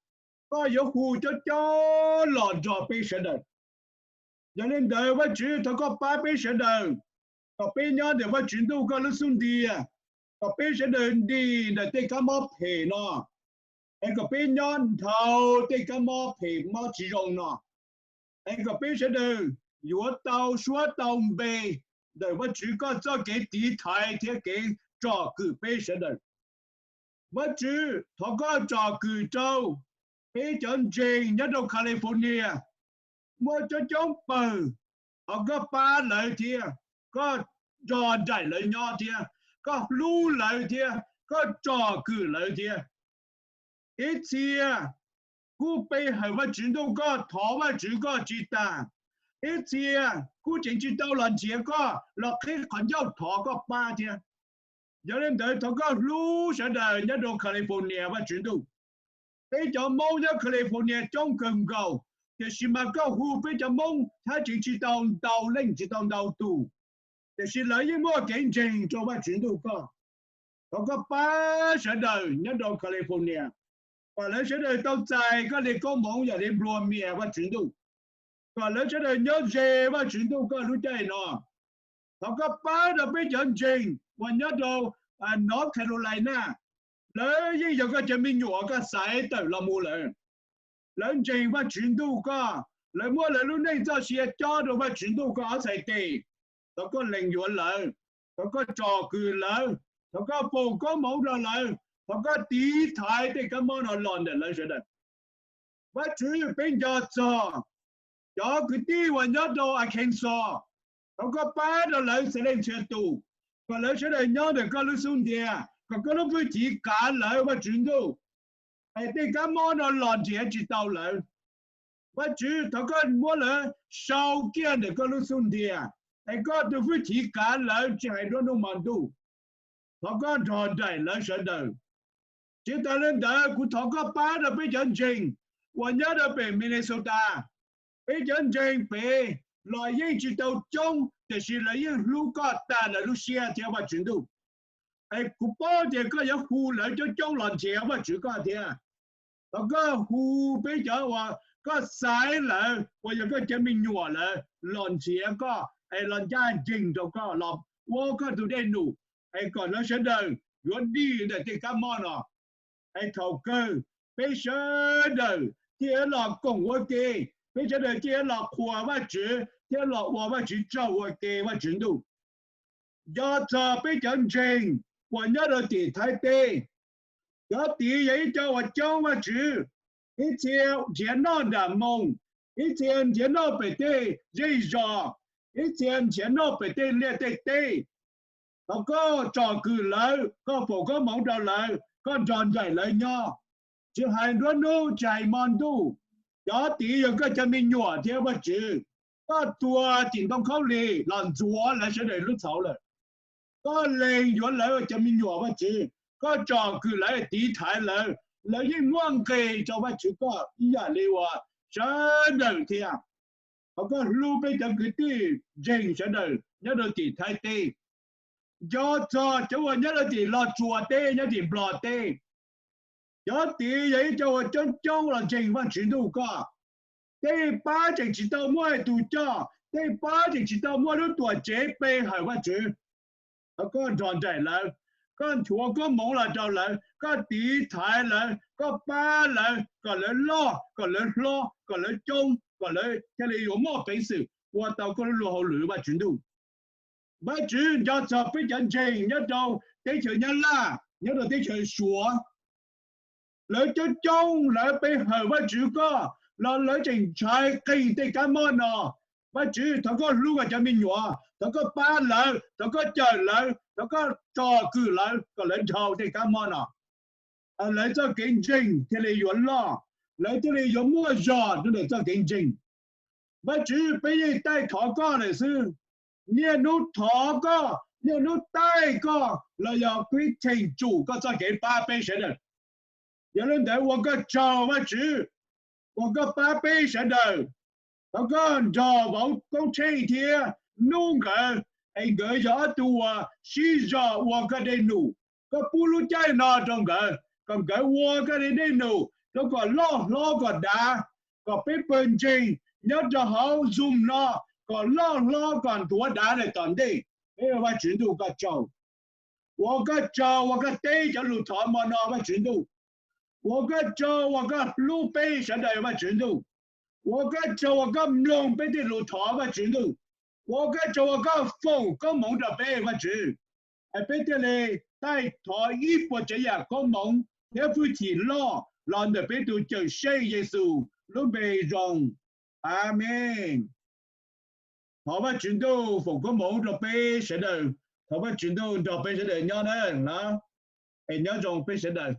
koj yuav hu coob coob los nrog peb sawv daws. Yog li ntawd Vajtswv thov koj pab peb sawv daws, kom peb nyob ntawm Vajtswv ntuj koj lub xub ntiag, kom peb sawv daws dim ntawm tej kab mob phem no, es kom peb nyob dhau tej kab mob phem mob tsis zoo no, es kom peb sawv daws yuav tau suab tau npe ntawm Vajtswv koj txoj kev tiv thaiv thiab kev tsom kwm peb sawv daws. Vajtswv thov koj tsom kwm rau peb cov ntseeg nyob rau California, muaj coob coob pawg, thov koj pab lawv thiab, koj nrog nraim lawv nyob thiab, koj hlub lawv thiab koj tsom kwm lawv thiab. Ib txhia kuj pe hawm Vajtswv ntuj koj, thov Vajtswv koj tsis tas. Ib txhia kuj tseem tsis tau los nrhiav koj los qhib qhov ncauj thov koj pab thiab. Yog li ntawd thov koj hlub sawv daws nyob rau California Vajtswv ntuj. Peb cov Hmoob nyob California coob kawg nkaus, tiam sis mas koj hu peb cov Hmoob thiab tseem tsis tau ntau leej tsis tau ntau tus, tiam sis lawv yeej muaj kev ntseeg rau Vajtswv ntuj koj. Thov koj pab sawv daws nyob rau California, kom lawv sawv daws tau txais koj li koob hmoov yam li nplua mias Vajtswv ntuj, kom lawv sawv daws nyob ze Vajtswv ntuj koj lub caij no. Thov koj pab rau peb cov ntseeg uas nyob rau North Carolina, lawv yeej yog koj cov me nyuam koj xaiv tawm los mus lawm. Lawv ntseeg Vajtswv ntuj koj, lawv muab lawv lub neej txoj sia cob rau Vajtswv ntuj koj ob txhais tes. Thov koj lees yuav lawv, thov koj tsom kwm lawv, thov koj foom koob hmoov rau lawv, Thov koj tiv thaiv tej kab mob no los ntawm lawv sawv daws. Vajtswv, peb nco txog cov kwv tij uas nyob rau Arkansas, thov koj pab rau lawv txhia leej txhia tus, kom lawv sawv daws nyob ntawm koj lub xub ntiag, kom koj lub hwj chim kav lawv, Vajtswv Ntuj, es tej kab mob no los nrhiav tsis tau lawv. Vajtswv, thov koj muab lawv sau kiag ntawm koj lub xub ntiag, es koj tus hwj chim kav lawv tsis hais nruab hnub hmo ntuj. Thov koj nrog nraim lawv sawv daws. Tsis tas li ntawd, kuv thov koj pab rau peb cov ntseeg uas nyob rau pem Minnesota. Peb cov ntseeg pem los yeej tsis tau coob, tiam sis lawv yeej hlub koj tas lawv lub siab thiab, Vajtswv Ntuj. Es kuv paub tias koj yuav hu lawv coob coob los nrhiav Vajtswv koj thiab. Thov koj hu peb cov uas koj xaiv lawv uas yog koj cov me nyuam lawv los nrhiav koj, es los ncaj ncees rau koj, los ua koj tus dej num, es kom lawv sawv daws yuav dim ntawm tej kab mob no. Es thaum kawg peb sawv daws thiaj yuav los koom ua ke, peb sawv daws thiaj yuav los qhuas Vajtswv thiab los ua Vajtswv tsaug ua ke, Vajtswv Ntuj. Nco txog peb cov ntseeg uas nyob rau tim Thaib teb, cov tid yog ib co uas coob, Vajtswv. Ib txhia nrhiav noj nram moo, ib txhia nrhiav noj pem tej zej zos, ib txhia nrhiav noj pem tej liaj tej teb. Thov koj tsom kwm lawv, koj foom koob hmoov rau lawv, koj nrog nraim lawv nyob, tsis hais nruab hnub tsis hais hmo ntuj. Cov tid yog koj cov me nyuam thiab, Vajtswv. Koj tuag tim ntoo khaub lig los ntxuav lawv sawv daws lub txhauv lawm. Koj lees yuav lawv ua cov me nyuam, Vajtswv. Koj tsom kwm lawv, tiv thaiv lawv, lawv yeej muaj nqis rau Vajtswv koj ib yam li uas sawv daws thiab. Thov koj hlub peb cov kwv tij ntseeg sawv daws nyob rau tim Thaib teb. Nco txog cov uas nyob rau tim Los Tsuas teb, nyob tim Nplog teb. Cov tid yog ib co uas coob coob los ntseeg Vajtswv Ntuj koj. Tej pab tseem tsis tau muaj tus coj, tej pab tseem tsis tau muaj lub tuam tsev pe hawm Vajtswv. Thov koj nrog nraim lawv, koj nchuav koob hmoov los rau lawv, koj tiv thaiv lawv, koj pab lawv kom lawv loj, kom lawv hlob, kom lawv coob, kom lawv thiaj li yuav muaj peev xwm ua tau koj lub luag hauj lwm, Vajtswv Ntuj. Vajtswv, nco txog peb cov ntseeg nyob rau teb chaws Nyab Laj, nyob rau teb chaws Suav. Lawv coob coob lawv pe hawm Vajtswv koj los lawv tseem ntshai qeeg tej kab mob no. Vajtswv, thov koj hlub koj cov me nyuam, thov koj pab lawv, thov koj cawm lawv, thov koj tsom kwm lawv kom lawv dhau tej kab mob no. Lawv txoj kev ntseeg thiaj li yuav loj, lawv thiaj li yuav muaj zog rau ntawm txoj kev ntseeg. Vajtswv, peb yeej taij thov koj lawm xwb. Niaj hnub thov koj, niaj hnub taij koj los yog peb cheem tsum koj txoj kev pab peb sawv daws. Yog li ntawd ua koj tsaug Vajtswv, ua koj pab peb sawv daws. Thov koj nrog vauv Koob Tsheej thiab nub nkawd, es nkawd yog ob tug uas sib zog ua koj dej num. Koj pub lub caij no rau nkawd, kom nkawd ua koj dej num rau kom loj hlob kom dav, kom peb pawg ntseeg nyob rau hauv Zoom no kom loj hlob kom nthuav dav lawm tom ntej. Peb ua Vajtswv Ntuj koj tsaug. Ua koj tsaug uas koj teb cov lus thov hmo no Vajtswv Ntuj. Ua koj tsaug uas koj hlub peb sawv daws Vajtswv Ntuj. Ua koj tsaug uas koj mloog peb tej lus thov Vajtswv Ntuj. Ua koj tsaug uas koj foom koob hmoov rau peb Vajtswv. Es peb thiaj li taij thov ib puas tsav yam koob hmoov thiab hwj chim loj los ntawm peb tus Cawmseej Yexus lub npe zoo. Amees. Thov Vajtswv Ntuj foom koob hmoov rau peb sawv daws. Thov Vajtswv Ntuj nrog peb sawv daws nyob na, es nyob zoo peb sawv daws.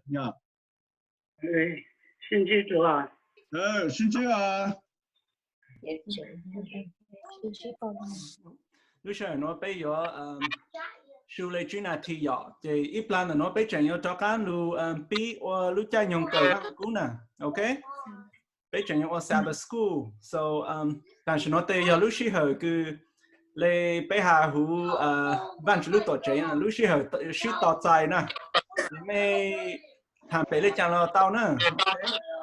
Sib ntsib. Lub sij hawm no peb yuav su li tsib nas this yom, ces ib plag ntawm no peb tseem yuav rov qab lug pib ua lub caij nyoog kawm Vaj Lug Kub na. Ok, peb tseem yuav ua Sabbath School, so tam sim no ces yog lub sij hawm kws li peb has huv Vaajtswv lub tuam tsev, lub sij hawm sib tos txais na, mej has pem li cas los tau na. Ok.